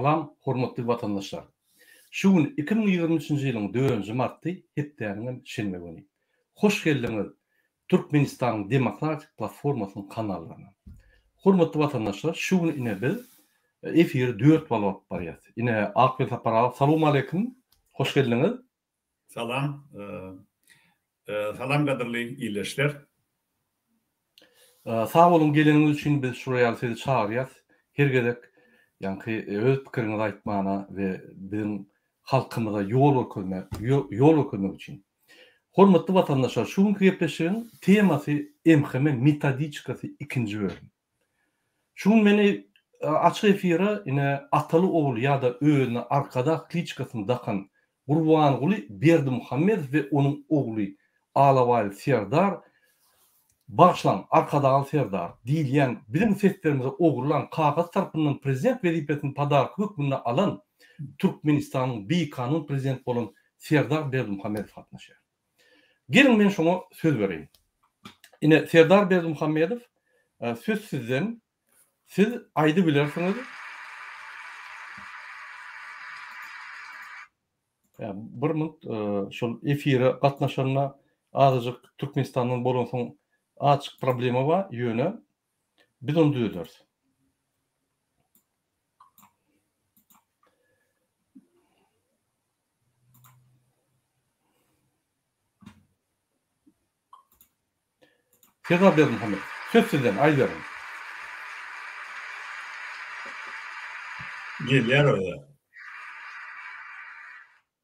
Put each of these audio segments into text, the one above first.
Salam hormatly watandaşlar. Şu gün 2023-nji ýylyň dördünji marty hepdäniňem şenbe güni. Hoş geldiňiz Türkmenistanyň Demokratik platformasynyň kanallaryna. Hormatly watandaşlar şu gün ine biz efiri dört bal alyp barýas. Ine Akbel Sapar aga salowmaleýkim hoş geldiňiz. Salam. Salam gadyrly ildeşler. Sag boluň geleniňiz üçin biz şular ýaly sizi çagyrýas her gezek ýaňky öz pikiriňizi aýtmana we biziň halkymyza ýol görkezme ýol görkezmek üçin. Hormatly watandaşlar şu günki gepleşigiň temasy MHM metodiçkasy ikinji bölüm. Şu gün meni açyk efire ine ataly ogul ýa-da özüne Arkadag kliçkasyny dakan Gurbanguly Berdimuhamedow we onuň ogly Alabaýly Serdar, bagyşlaň, Arkadagly Serdar, diýilýän biziň seslerimizi ogurlan kakasy tarapyndan prezident wezipesini podarka hökmünde alan Türkmenistanyň bikanun prezidenti bolan Serdar Berdimuhamedow gatnaşýar. Geliň men şoňa söz bereýin. Ine Serdar Berdimuhamedow söz sizden siz aýdybilersiňiz. Bir minut şol efire gatnaşanda azajyk Türkmenistandan bolansoň azajyk problema bar ýöne biz ony düzederis. Serdar Berdimuhamedow, söz sizden, aýdyberiň. Gelýär özi.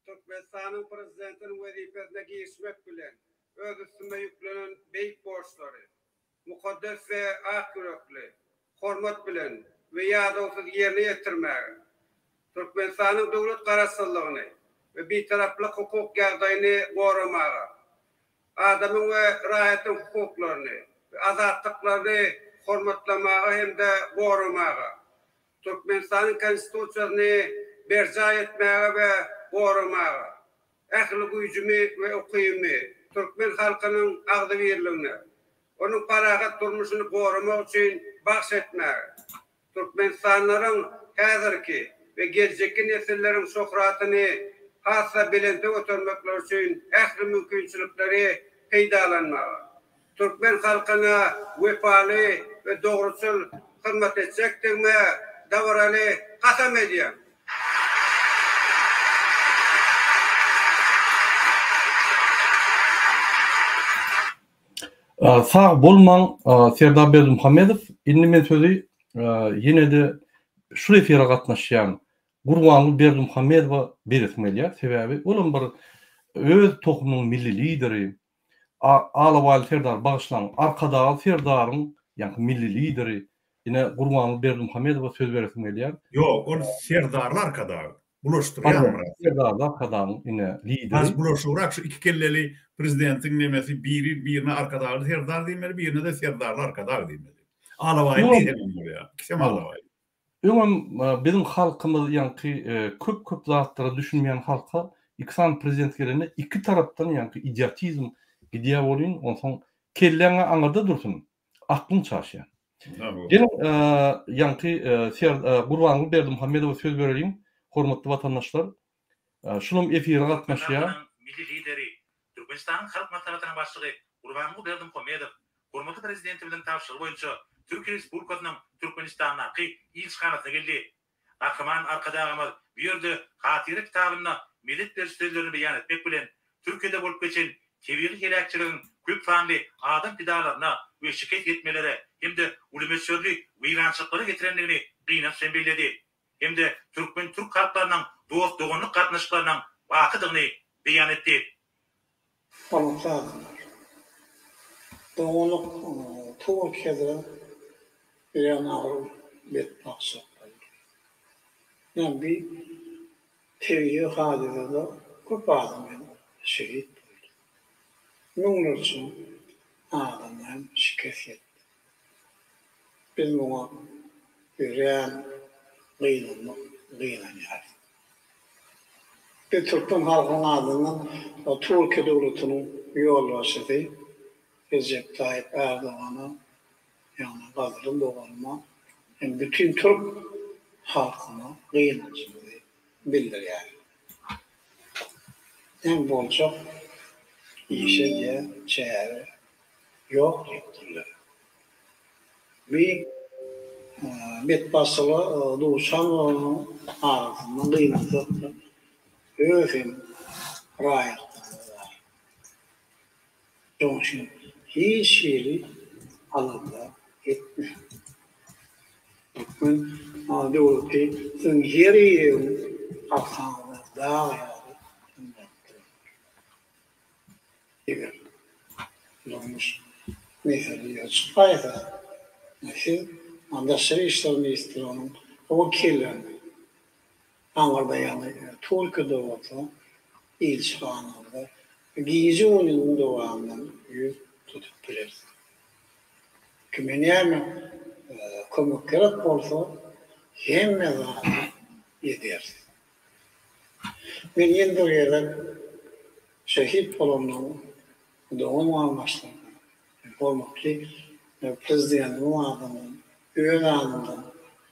Türkmenistanyň Prezidentiniň wezipesine girişmek bilen, öz üstüme ýüklenen beýik borçlary mukaddes we ak ýürekli, hormat bilen we ýadawsyz ýerine ýetirmäge, Türkmenistanyň döwlet Garaşsyzlygyny we Bitaraplyk hukuk ýagdaýyny goramaga, adamyň we raýatyň hukuklaryny we azatlyklaryny hormatlamaga hem-de goramaga, Türkmenistanyň Konstitusiýasyny berjaý etmäge we goramaga, ähli güýjümi we ukybymy türkmen halkynyň agzybirligine, onuň parahat durmuşyny goramak üçin bagş etmäge, türkmenistanlylaryň häzirki we geljekki nesilleriň şöhratyny has-da belente götermekleri üçin ähli mümkinçilikleri peýdalanmaga, türkmen halkyna wepaly we dogruçyl hyzmat etjekdigime dabaraly kasam edýän. Sag bolmaň Serdar Berdimuhamedow. Indi men sözi ýene-de şu efire gatnaşýan Gurbanguly Berdimuhamedowa beresim gelýär. Sebäbi olam bir öz tohumynyň milli lideri, Alabaýly Serdar bagyşlaň, Arkadagly Serdaryň ýaňky milli lideri Ine Gurbanguly Berdimuhamedowa söz beresim gelýär. Ýok, ol Serdarly Arkadag. Bulaşdyrýar Myrat. Serdarly Arkadagyň ine lideri. Az bulaşygrak şu iki kelleli prezidentiň nemesi biri birine Arkadagly Serdar diýmeli, birine-de Serdarly Arkadag diýmeli. Alabaýly diýseňem bolýar. Ikisem alabaýly. Öňem biziň halkymyz ýaňky köp köp zatlara düşünmeýän halka iki sany prezident gelende iki tarapdan ýaňky idiotizm gidýär welin onsoň kelläňe aňyrda dursun aklyň çaşýar. Geliň ýaňky Gurbanguly Berdimuhamedowa söz bereliň hormatly watandaşlar. Şulam efire gatnaşýar. Milli Lideri, Türkmenistanyň Halk Maslahatynyň Başlygy Gurbanguly Berdimuhamedow hormatly Prezidentimiziň tabşyrygy boýunça Türkiýe Respublikasynyň Türkmenistandaky ilçihanasyna geldi. Gahryman Arkadagymyz bu ýerde Hatyra kitabynda medet beriş sözlerini beýan etmek bilen, Türkiýede bolup geçen tebigy heläkçiligiň köp sanly adam pidalaryna we şikes ýetmelere hem-de uly möçberli weýrançylyklara getirendigini gynanç bilen belledi hem-de türkmen-türk halklarynyň dost-doganlyk gatnaşyklarynyň bakydygyny beýan etdi. Hormatly adamlar! Doganlyk Türkiýede örän agyr betbagtçylyk boldy. Ýagny bi tebigy hadysada köp adam hem şehit boldy. Müňlerçe adama hem şikes ýetdi. Biz muňa örän gynandyk, gynanýarys. Biz türkmen halkynyň adyndan Türkiýe döwletiniň ýolbaşçysy Rejep Taýyp Ärdogana, ýagny gadyrly doganyma hem bütin türk. halkyna gynanjymyzy bildirýärin. Hem boljak işe diýe çäre ýok diýipdirler. Bi betbagtçylyga duçar bolanyň arasynda gynansak-da öz hem raýatlarymyz bar. Şonuň üçin hiç hili alada etmäň. Türkmen döwleti siziň her ýeriň arkaňyzda dag ýaly hümläp durandyr. Eger durmuş mesele ýüze çykaýsa, siz Daşary işler ministrliginiň wekillerine Aňyrda ýagny Türkiýede bolsa ilçihanamyza gije-gündiziň dowamynda ýüz tutup bilersiň. Kime näme kömek gerek bolsa hemme zady ederis. Men ýene bir gezek şehit bolanlaryň dogan-garyndaşlaryna Hormatly Prezidentimiziň adyndan, öz adymdan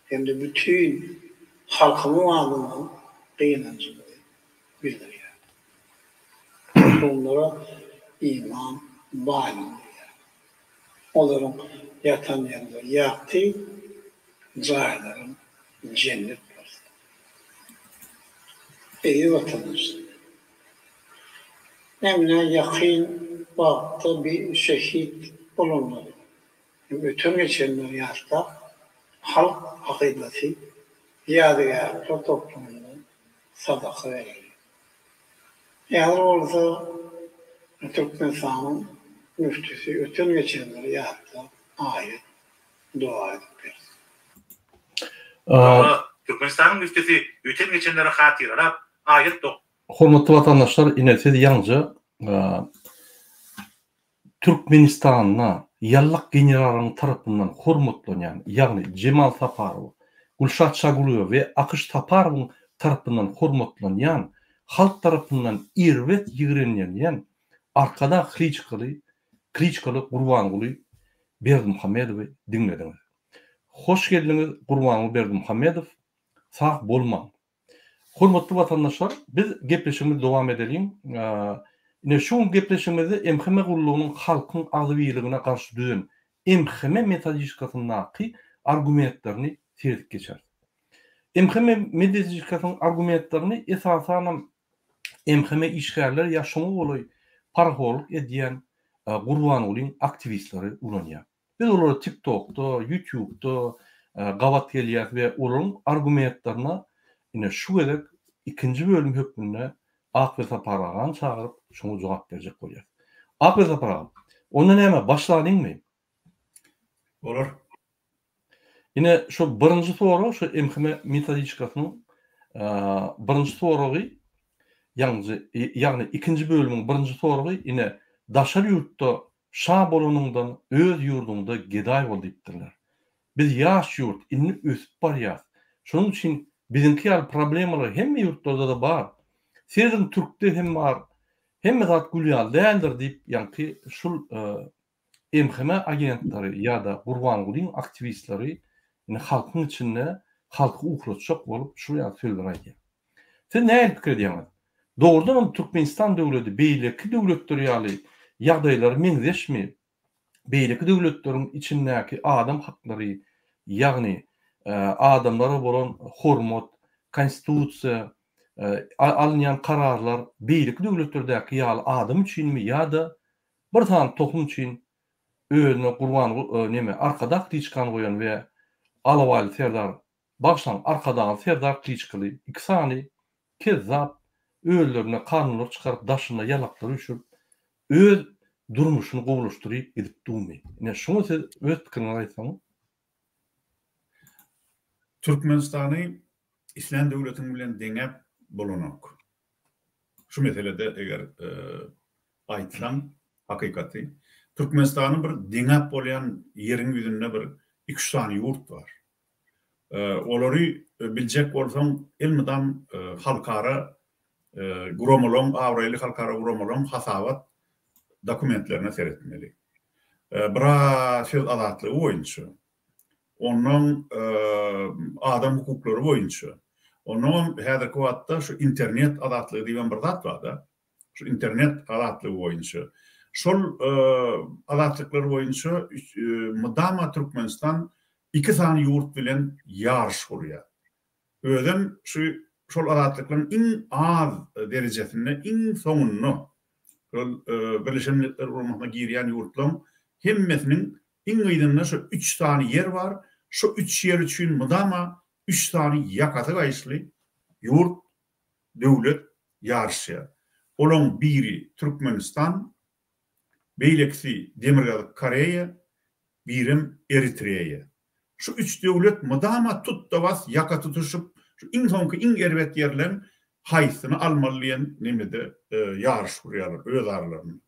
hem-de bütin halkymyň adyndan gynanjymyzy bildirýärin. Merhumlara iman baýlygy diýýärin. Olaryň ýatan ýerleri ýagty, jaýlaram jennet bolsun. Eziz watandaşlar! Emma ýakyn wagtda bir şehit bolanlary hem öten-geçenleri ýatlap, Halk hakydasy ýadygärlikler toplumynda sadaka bereli. Häzir bolsa Türkmenistanyň müftüsi öten-geçenleri ýatlap, aýat doga edip bersin. Soňra Türkmenistanyň müftüsi öten-geçenleri hatyralap, aýat doga. Hormatly watandaşlar ine siz ýaňja Türkmenistanda ýallak generalyň tarapyndan hormatlanýan ýagny Jemal Saparow, Gülşat Şagulyýewa we Akyş Saparowyň tarapyndan hormatlanýan halk tarapyndan erbet ýigrenilýän Arkadag kliçkaly kliçkaly Gurbanguly Berdimuhamedowy diňlediňiz. Hoş geldiňiz Gurbanguly Berdimuhamedow sag bolmaň. Hormatly watandaşlar, biz gepleşigimizi dowam edeliň. Ine şu gün gepleşigimizde MHM gullugynyň halkyň agzybirligine garşy düzen MHM metodiçkasyndaky argumentlerini seredip geçeris. MHM metodiçkasynyň argumentlerini esasanam MHM işgärleri ýa şoňa golaý parahorluk edýän Gurbangulyň aktiwistleri ulanýar. Biz olara TikTokda, YouTube'da gabat gelýäris we olaryň argumentlerine ine şu gezek ikinji bölüm hökmünde Ak Welsapar agany çagyryp, şoňa jogap berjek bolýarys. Ak Welsapar aga, onda näme, başlalyňmy? Bolar. Ine şu birinji sorag şu MHM metodiçkasynyň birinji soragy ýagny ýagny ikinji bölümiň birinji soragy ine daşary ýurtda şa bolanyňdan öz ýurduňda gedaý bol diýipdirler. Biz ýaş ýurt indi ösüp barýas. Şonuň üçin biziňki ýaly problemalar hemme ýurtlarda-da bar. Serediň türkde hem bar. Hemme zat gül ýaly däldir diýip ýaňky şul MHM agentleri ýa-da Gurbangulyň aktiwistleri indi halkyň içinde halky uklatjak bolup şu ýaly sözleri aýdýar. Siz nähili pikir edýäňiz? Dogrudanam Türkmenistan döwledi beýleki döwletler ýaly ýagdaýlary meňzeşmi? Beýleki döwletleriň içindäki adam haklary, ýagny adamlara bolan hormat, konstitusiýa, alynýan kararlar beýleki döwletlerdäki ýaly adam üçinmi ýa-da Bir sany tohum üçin özüne Gurban neme Arkadag kliçkany goýan we Alabaýly serdar bagyşlaň Arkadagly serdar kliçkaly iki sany kezzap özlerine kanunlar çykaryp daşynda ýalaklary üşürip öz durmuşyny gowulaşdyryp gidip dumy ine şuňa siz öz pikiriňizi aýtsaňyz. Türkmenistany islän döwletiň bilen deňäp bolanok. Şu meselede eger aýtsaň hakykaty, Türkmenistany bir deňäp bolýan ýeriň ýüzünde bir iki-üç sany ýurt bar. Olary biljek bolsaň elmydam halkara guramalaryň, abraýly halkara guramalaryň hasabat dokumentlerine seretmeli. Biraz söz azatlygy boýunça. Ondan adam hukuklary boýunça, ondanam häzirki wagtda şu internet azatlygy diýibem bir zat bar-da. Şu internet azatlygy boýunça. Şol azatlyklar boýunça mydama Türkmenistan iki sany ýurt bilen ýaryş gurýar. Özem şu şol azatlyklaryň iň az derejesinde, iň soňunda şol Birleşen Milletler Guramasyna girýän ýurtlaryň hemmesiniň iň yzynda şu üç sany ýer bar. Şu üç ýer üçin mydama üç sany ýakasy gaýyşly ýurt, döwlet ýaryşýar. Olaň biri Türkmenistan, beýlekisi Demirgazyk Koreýa, birem Eritreýa. Şu üç döwlet mydama tut-da-bas ýaka tutuşyp, şu iň soňky iň erbet ýerleň haýsyny almaly diýen nemede ýaryş gurýarlar öz aralarynda.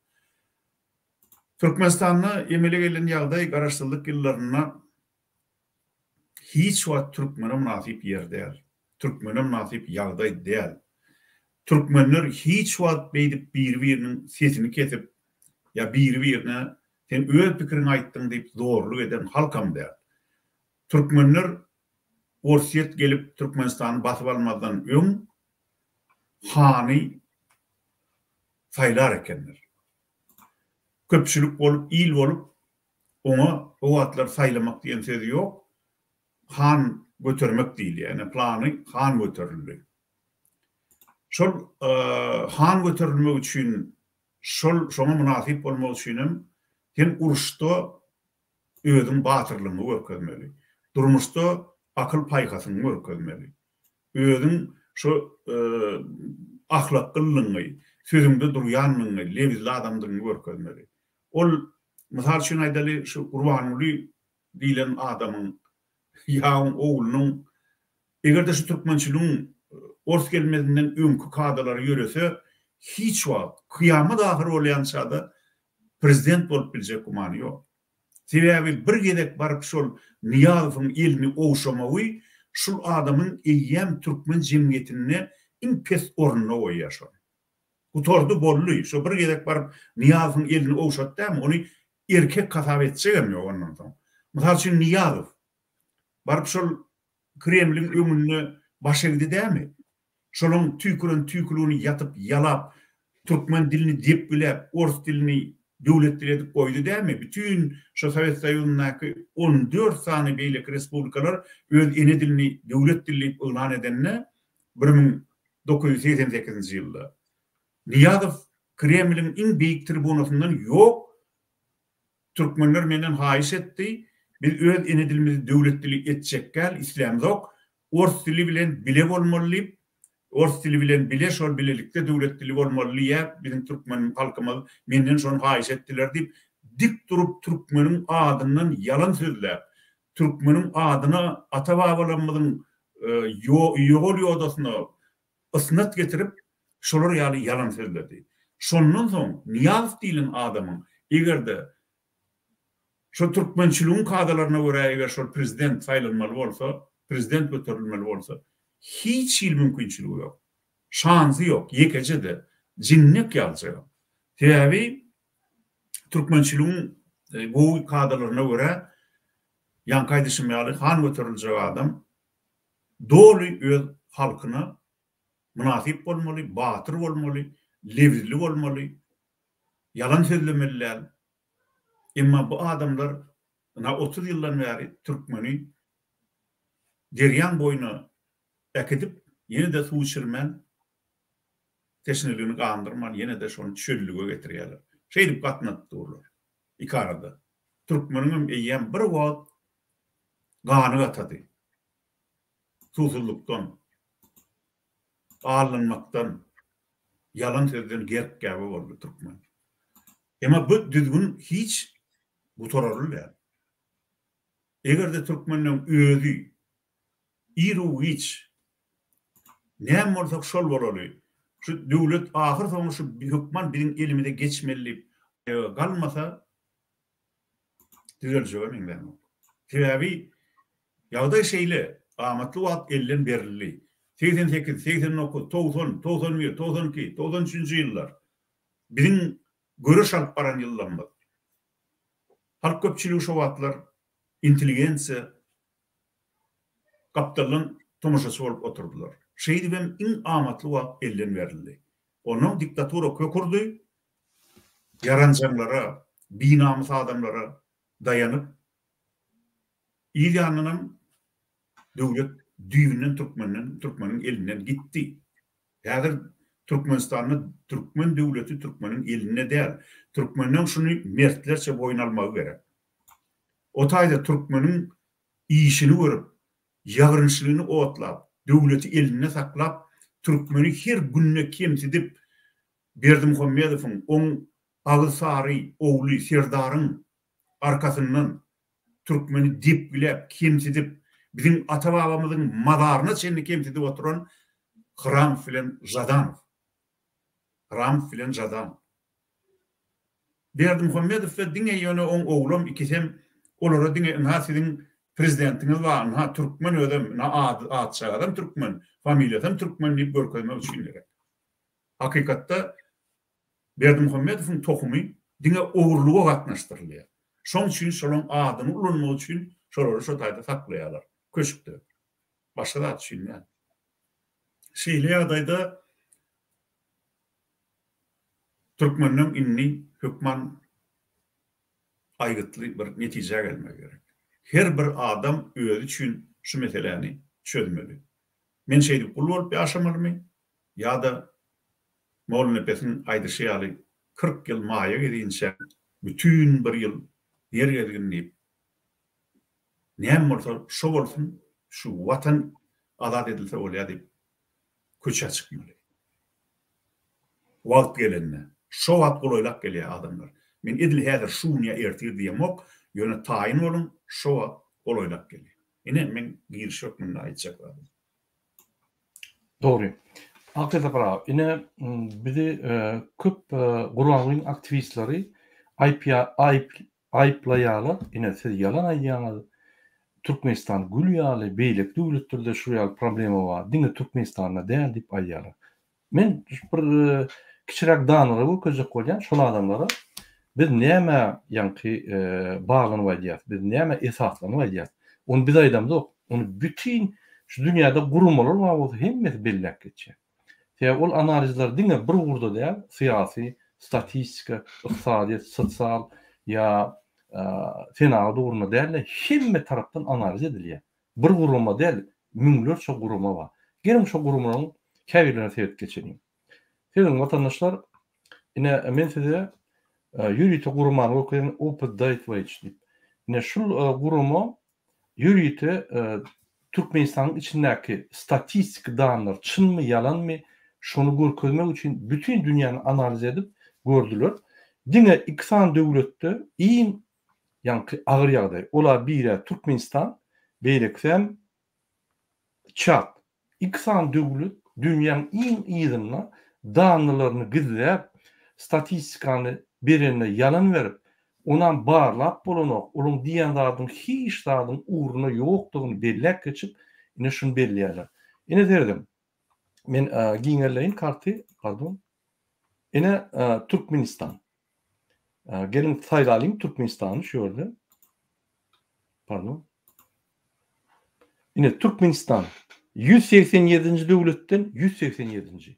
Türkmenistanda emele gelen ýagdaý garaşsyzlyk ýyllarynda hiç wagt türkmene mynasyp ýer däl. Türkmene mynasyp ýagdaý däl. Türkmenler hiç wagt beýdip biri-biriniň sesini kesip ýa biri-birine sen öz pikiriňi aýtdyň diýip zorluk eden halkam däl. Türkmenler Orsýet gelip Türkmenistany basyp almazdan öň hany saýlar ekenler. Köpçülik bolup, il bolup oňa o wagtlar saýlamak diýen söz ýok, han götermek diýilýär. Ine plany han göterildi. Şol han göterilmek üçin, şol şoňa mynasyp bolmak üçinem sen uruşda özüň batyrlygyňy görkezmeli. Durmuşda akyl-paýhasyňy görkezmeli. Özüň şo ahlaklylygyňy, sözüňde durýanlygyňy, lebizli adamdygyňy görkezmeli. Ol, mysal üçin aýdaly, şu Gurbanguly diýlen adamyň ýa oň oglunyň eger-de şu türkmençiligiň ors gelmezinden öňki kadalary ýörese, hiç wagt, kyýamat ahyr bolýança-da prezident bolup biljek gümany ýok. Sebäbi bir gezek baryp şol Nyýazowyň elini ogşamagy şul adamyň eýýäm türkmen jemgyýetinde iň pes ornuna goýýar şony. Gutardy boldy. Şo bir gezek baryp Nyýazowyň elini ogşatdy dämi, ony erkek hasap etjegem ýok ondan soň. Mysal üçin Nyýazow baryp şol Kremliň öňünde baş egdi dämi? Şolaň tüýküren tüýküligini ýatyp ýalap, türkmen dilini depgiläp, ors dilini döwlet dili edip goýdy dämi? Bütin şo Sowet Soýuzyndaky 14 sany beýleki respublikalar öz ene dilini döwlet dili diýip yglan edende 1988-nji ýylda Nyýazow Kremliň iň beýik tribunasyndan ýok, türkmenler menden haýyş etdi, biz öz ene dilimizi döwlet dili etjekgäl, islämzok, ors dili bilen bile bolmaly diýip, ors dili bilen bile şol bilelikde döwlet dili bolmaly diýýär, biziň türkmen halkymyz menden şony haýyş etdiler diýip, dik durup türkmeniň adyndan ýalan sözläp, türkmeniň adyna ata-babalarymyzyň ýogol ýodasyna ysnat getirip, şolar ýaly ýalan sözledi. Şondan soň Nyýazow diýlen adamyň eger-de şol türkmençiligiň kadalaryna görä eger şol prezident saýlanmaly bolsa, prezident göterilmeli bolsa, hiç hili mümkinçiligi ýok. Şansy ýok, ýekeje-de, jinnek ýalyjagam. Sebäbi türkmençiligiň gowy kadalaryna görä, ýaňky aýdyşym ýaly han göteriljek adam doly öz halkyna mynasyp bolmaly, batyr bolmaly, lebizli bolmaly, ýalan sözlemeli däl. Emma bu adamlar ynha 30 ýyldan bäri türkmeni derýaň boýuna äkidip, ýene-de suw içirmän, teşneligini gandyrman, ýene-de şony çöllüge getirýärler. Şeýdip gatnadyp durlar. Ikarada. Türkmeniňem eýýäm bir wagt gany gatady. Suwsuzlykdan, aldanmakdan, ýalan sözden gerk-gäbe boldy türkmen. Emma bu düzgün hiç gutararly däl. Eger-de türkmenleň özi iru-giç näme bolsak şol bolaly, şu döwlet ahyr soňy şu hökman biziň elimize geçmeli diýip aýaga galmasa, düzeljege meňzänok. Sebäbi ýagdaý şeýle, amatly wagt elden berildi. 88, 89, 90, 91, 92, 93-nji ýyllar biziň göreş alyp baran ýyllarymyz. Halk köpçüligi şo wagtlar intelligensiýa. Gapdaldan tomaşaçy bolup oturdylar. Şeýdibem iň amatly wagt elden berildi. Onnoň diktatura kök urdy, ýaranjaňlara, binamys adamlara daýanyp, yz ýanyndanam döwlet düýbünden türkmenden, türkmeniň elinden gitdi. Häzir Türkmenistanda türkmen döwleti türkmeniň elinde däl. Türkmenden şuny mertlerçe boýun almagy gerek. O taýda türkmeniň işini görüp, ýagyrynçlygyny otlap, döwleti elinde saklap, türkmeni her günde kemsidip, Berdimuhamedowyň, oň agyz sary ogly Serdaryň arkasyndan türkmeni depgiläp, kemsidip, biziň ata-babamyzyň mazaryna çenli kemsidip oturan Hramow bilen Žadanow. Hramow bilen Žadanow. Berdimuhamedow-da diňe ýöne oň oglam ikisem olara diňe ynha siziň prezidentiňiz bar ynha türkmen özem ynha ady atjagazam türkmen familiýasam türkmen diýip görkezmek üçin gerek. Hakykatda Berdimuhamedowyň tohumy diňe ogurlyga gatnaşdyrylýar. Şoň üçin şolaň adyny ulanmak üçin şolary şo taýda saklaýarlar köşkde. Başga zat üçin däl. Şeýle ýagdaýda Türkmenden indi hökman aýgytly bir netijä gelmegi gerek. Her bir adam özi üçin şu meseläni çözmeli. Men şeýdip gul bolup ýaşamalymy ýa-da Mollanepesiň aýdyşy ýaly 40 ýyl maýa gezinçä bütin bir ýyl ýer gezgin diýip, näme bolsa şo bolsun, şu Watan azat edilse bolýar diýip köçä çykmaly. Wagt gelende. Şo wagt golaýlap gelýär adamlar. Men edil häzir şu gün ýa ertir diýemok, ýöne taýyn boluň, şo wagt golaýlap gelýär. Ine, meň giriş hökmünde aýtjak zadym. Dogry. Aky Sapar aga, ine bizi köp Gurbangulyň aktiwistleri aýyplaýarlar, ine siz ýalan aýdýaňyz, Türkmenistan gül ýaly, beýleki döwletlerde şul ýaly problema bar, diňe Türkmenistanda däl diýip aýdýarlar. Men bir kiçiräk danalary görkezjek bolýan şol adamlara biz nämä ýaňky baglanyp aýdýas, biz nämä esaslanyp aýdýas. Ony biz aýdamzok, ony bütin şu dünýäde guramalar bar bolsa hemmesi belläp geçýär. Sebäbi ol analizler diňe bir ugurda däl, syýasy, statistika, ykdysadyýet, sosial ýa senagat ugrunda däl-de hemme tarapdan analiz edilýär. Bir gurama däl, müňlerçe gurama bar. Geliň şo guramalaryň käbirlerine seredip geçeliň. Serediň watandaşlar, ine men size ýörite guramany görkezýän Open Data Wage diýip. Ine şul gurama ýörite Türkmenistanyň içindäki statistiki danlar çynmy ýalanmy şony görkezmek üçin bütin dünýäni analiz edip gördüler. Diňe iki sany döwletde iň Ýaňky agyr ýagdaý. Ola birä Türkmenistan, beýlekisem Çad. Iki sany döwlet dünýäň iň yzynda dannylaryny gizläp, statistikany berende ýalan berip, onam barlap bolanok, olaň diýýän zadynyň hiç zadyň ugruna ýokdugyny belläp geçip, ine şuny belleýärler. Ine serediň. Men giňeldeýin karty, pardon. Ine Türkmenistan. Geliň saýlalyň Türkmenistany şu ýerde. Pardon. Ine Türkmenistan 187-nji döwletden 187-nji.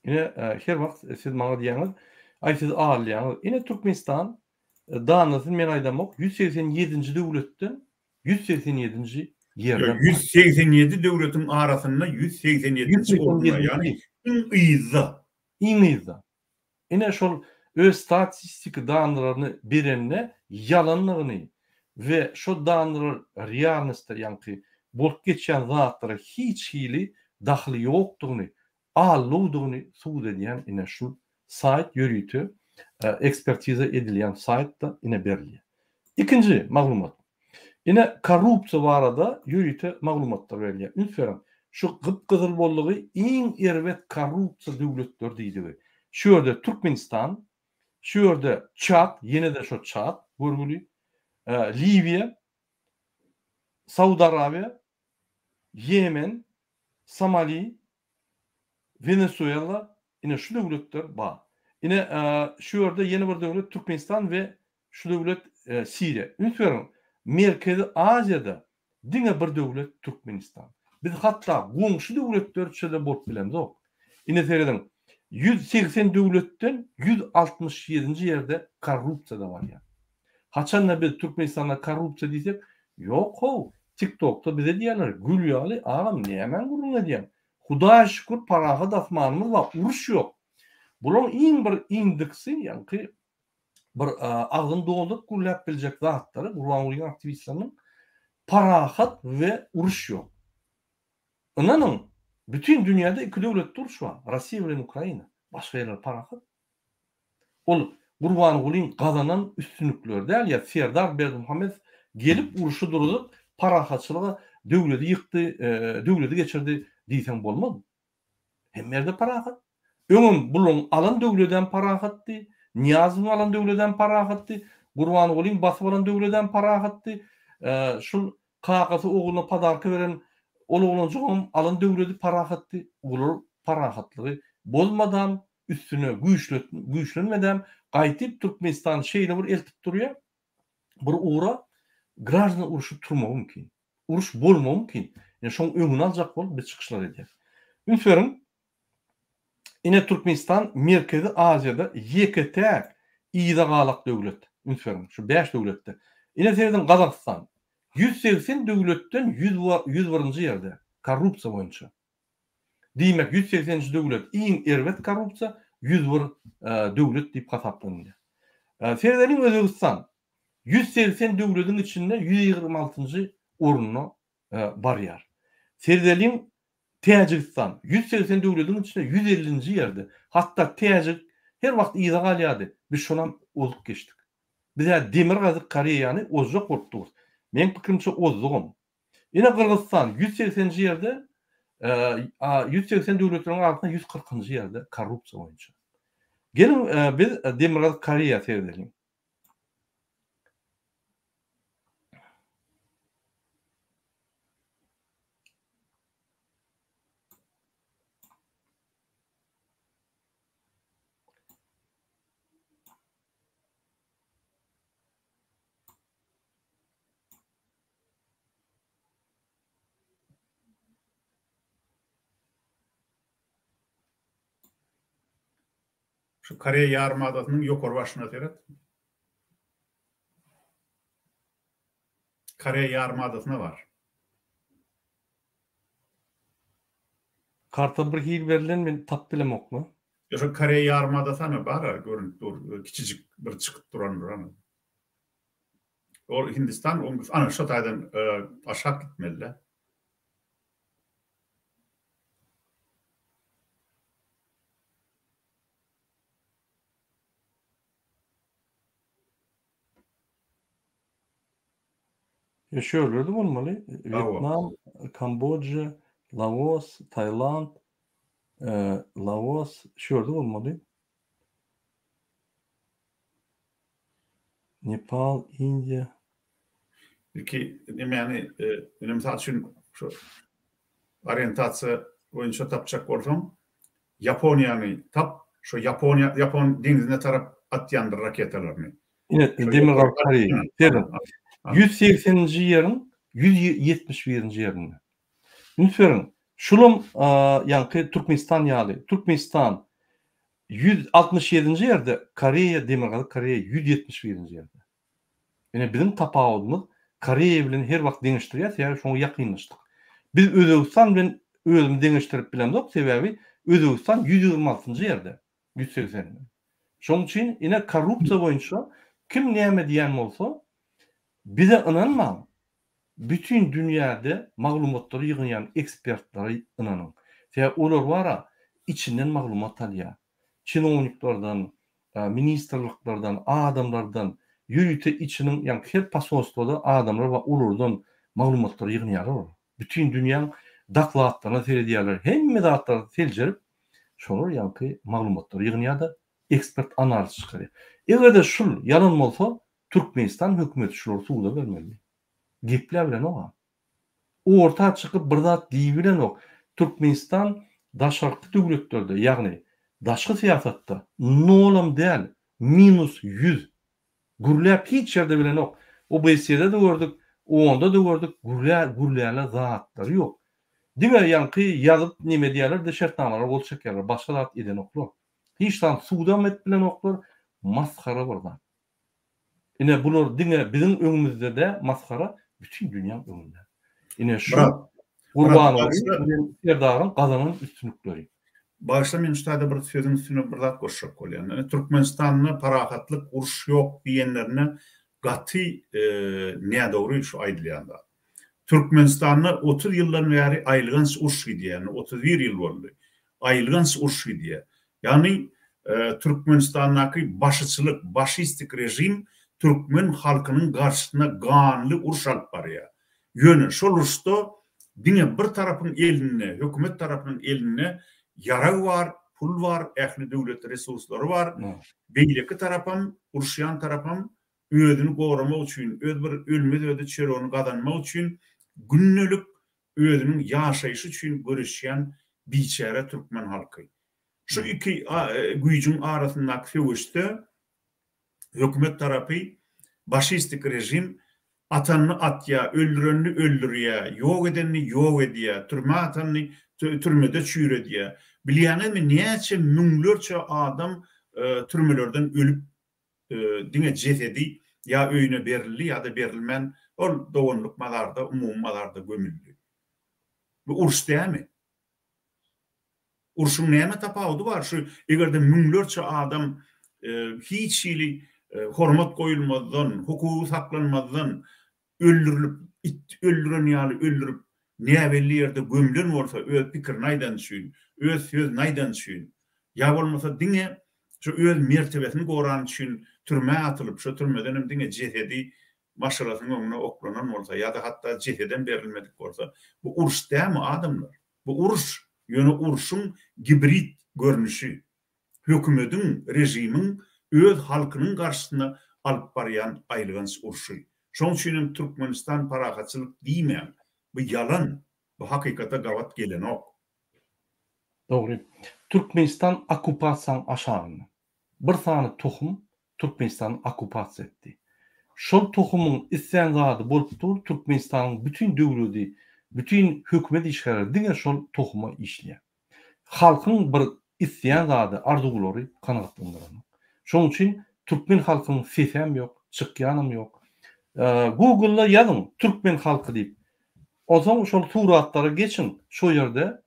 Ine her wagt siz maňa diýýäňiz, aý siz alýaňyz. Ine Türkmenistan danasyny men aýdamok 187-nji döwletden 187-nji ýerden. 187 döwletiň arasynda 187-nji orunda, ýagny iň yzda. Iň yzda. Ine şol öz statistiki dannylaryny berende ýalandygyny we şo dannylar realnostda ýaňky bolup geçýän zatlara hiç hili dahyly ýokdugyny, alluwdygyny subut edýän ine şu saýt ýörite ekspertiza edilýän saýtda ine berilýär. Ikinji maglumat. Ine korrupsiýa barada ýörite maglumatlar berilýär. Üns beriň, şu gyp-gyzyl boldugy iň erbet korrupsiýa döwletler diýdigi. Şu ýerde Türkmenistan, şu ýerde Çad, ýene-de şo Çad görgüli, Liwiýa, Saud Arabiýa, Ýemen, Somali, Wenesuela, ine şu döwletler bar. Ine şu ýerde ýene bir döwlet Türkmenistan we Şu döwlet Siriýa. Üns beriň, Merkezi Aziýada Diňe bir döwlet Türkmenistan. Biz hatda goňşy döwletlerçe-de bolup bilemzok. Ine serediň, 180 döwletden 167-nji ýerde korrupsiýada barýar. Haçanda biz Türkmenistanda korrupsiýa diýsek, ýok how, TikTokda bize diýýärler, gül ýaly agam nämäň gürrüňini edýäň? Hudaýa şükür parahat asmanymyz bar, uruş ýok. Bularyň iň bir indeksi, ýaňky bir agzyny dolduryp gürläp biljek zatlary Gurbangulyň aktiwistleriniň parahat we uruş ýok. Ynanyň, bütin dünýäde iki döwletde uruş bar, Russiýa bilen Ukraina. Başga ýerler parahat. Ol Gurbangulyň gazanan üstünlikleri däl ýa Serdar Berdimuhamedow gelip urşy duruzyp parahatçylyga döwledi ýykdy, döwledi geçirdi diýseň bolmaz. Hemme ýerde parahat. Öňem bulaň alan döwledem parahatdy, Nyýazowyň alan döwledem parahatdy, Gurbangulyň basyp alan döwledem parahatdy, şul kakasy ogluna podarka beren ol oglanjygyňam alan döwledi parahatdy. Olar parahatlygy bozmadam, üstüne güýçlenmedem, gaýtyp Türkmenistany şeýle bir eltip durýar, bir ugra graždan urşy turmagy mümkin. Uruş bolmagy mümkin. Ine şoň öňüni aljak bolup biz çykyşlar edýäs. Üns beriň, ine Türkmenistan Merkezi Aziýada ýeke-täk yza galak döwlet. Üns beriň, şu bäş döwletde. Ine serediň Gazagystan. 180 döwletden 101-nji ýerde korrupsiýa boýunça. Diýmek, 180-nji döwlet iň erbet korrupsiýa 101 döwlet diýip hasaplanylýar. Seredeliň Özbegistan. 180 döwlediň içinde 126-njy orunda barýar. Seredeliň Täjigistan 180 döwlediň içinde 150-nji ýerde. Hatda täjik her wagt yza galýardy. Biz şonam ozup geçdik. Biz-ä Demirgazyk Koreýany ozjak bolup durus. Meň pikirimçe ozdugam. Ine Gyrgyzystan 180-nji ýerde, 180 döwletleriň arasynda 140-njy ýerde korrupsiýa boýunça. Geliň biz Demirgazyk Koreýa seredeliň. Şu Koreýa ýarymadasynyň ýokary başyna seret. Koreýa ýarymadasyna bar. Karta bir hili berlen men tap bilemokla. Ýa şo Koreýa ýarymadasy ana bar-a görünip dur kiçijik bir çykyp durandyr ana. Ol Hindistan ana şo taýdan aşak gitmeli-dä. Ýa şu ýerlerde bolmaly. Wýetnam, Kambodža, Laos, Tailand, Laos şu ýerde bolmaly. Nepal, Indiýa. Ilki nemäni, ine mysal üçin şu orientasiýa boýunça tapjak bolsaň, Ýaponiýany tap, şo Ýaponiýa, Ýapon deňzine tarap atýandyr raketalaryny. Ine, Demirgazyk Koreýa. Serediň. 180-nji ýeriň 171-nji ýerinde. Üns beriň, şulam ýaňky Türkmenistan ýaly. Türkmenistan 167-nji ýerde, Koreýa, Demirgazyk Koreýa 171-nji ýerde. Ine biziň tapawudymyz Koreýa bilen her wagt deňeşdirýäs, sebäbi şoňa ýakynlaşdyk. Biz Özbegistan bilen özümizi deňeşdirip bilemzok, sebäbi Özbegistan 126-njy ýerde, 180-den. Şonuň üçin ine korrupsiýa boýunça kim näme diýen bolsa, bize ynanmaň, bütin dünýäde maglumatlary ýygnaýan ekspertlere ynanyň. Sebäbi olar bar-a içinden maglumat alýar. Çinowniklerden, ministrliklerden, adamlardan, ýörite içiniň, ýagny her posolstwoda adamlar bar, olardan maglumatlary ýygnaýarlar olar. Bütin dünýäň dokladlaryna seredýärler, hemme zatlary seljerip, şolar ýaňky maglumatlary ýygnaýar-da, ekspert analiz çykarýar. Eger-de şul ýalan bolsa, Türkmenistan hökümeti şulary suda bermeli. Gepläbilenok-a. Orta çykyp bir zat diýibilenok. Türkmenistan daşarky döwletlerde, ýagny daşky syýasatda nolam däl, minus ýüz. Gürläp hiç ýerde bilenok. OBSE-de-de gördük. Onda-da gördük, gürlär, gürlärler zatlary ýok. Diňe ýaňky ýazyp neme edýärler-de şertnamalara gol çekýärler, başga zat edenoklar. Hiç zat sudam edip bilenoklar, masgara bir zat. Ine bular diňe biziň öňümizde dä masgara, bütin dünýäň öňünde. Ine şu Gurbanguly bilen Serdaryň gazanan üstünlikleri. Bagyşla men şu taýda bir sözüň üstüne bir zat goşjak bolýan. Ine Türkmenistanda parahatlyk uruş ýok diýenlerine gaty nädogry şu aýdylýan zat. Türkmenistanda 30 ýyldan bäri aýylganç uruş gidýär. Indi 31 ýyl boldy. Aýylganç uruş gidýär. Ýagny Türkmenistandaky başyçylyk, başistik režim türkmen halkynyň garşysyna ganly uruş alyp barýar. Ýöne şol uruşda diňe bir tarapyň elinde, hökümet tarapynyň elinde ýarag bar, pul bar, ähli döwlet resurslary bar. Beýleki tarapam, uruşýan tarapam özüni goramak üçin, öz bir ölmez-ödi çöregini gazanmak üçin gündelik özüniň ýaşaýşy üçin göreşýän biçäre türkmen halky. Şu iki güýjüň arasyndaky söweşde hökümet tarapy başistik režim atanyny atýar, öldürenini öldürýär, ýok edenini ýok edýär, türmä atanyny türmede çüýredýär. Bilýäňizmi näçe müňlerçe adam türmelerden ölüp diňe jesedi ýa öýüne berildi ýa-da berilmän ol doganlyk mazarda, umumy mazarda gömüldi. Bu uruş dälmi? Urşuň näme tapawudy bar şu egerde müňlerçe adam hiç hili hormat goýulmazdan, hukugy saklanmazdan öldürilip, it öldüren ýaly öldürip näbelli ýerde gömlen bolsa öz pikirini aýdany üçin, öz sözüni aýdany üçin, ýa bolmasa diňe şu öz mertebesini gorany üçin türmä atylyp, şo türmedenem diňe jesedi maşgalasynyň öňüne oklanan bolsa ýa-da hatda jesedem berilmedik bolsa, bu uruş dälmi adamlar? Bu uruş, ýöne urşuň gibrid görnüşi. Hökümediň, režimiň öz halkynyň garşysyna alyp barýan aýylganç urşy. Şoň üçin hem Türkmenistan parahatçylyk diýmäň. Bu ýalan, bu hakykata gabat gelenok. Dogry. Türkmenistan okkupasiýaň aşagynda. Bir sany tohum Türkmenistany okkupasiýa etdi. Şol tohumyň islän zady bolup dur, Türkmenistanyň bütin döwledi, bütin hökümet işgärleri diňe şol tohuma işleýär. Halkyň bir isleýän zady, arzuwlary kanagatlandyranok. Şonuň üçin türkmen halkynyň sesem ýok, çykýanam ýok. Google-da ýazyň türkmen halky diýip. Onsoň şol suratlara geçiň, şo ýerde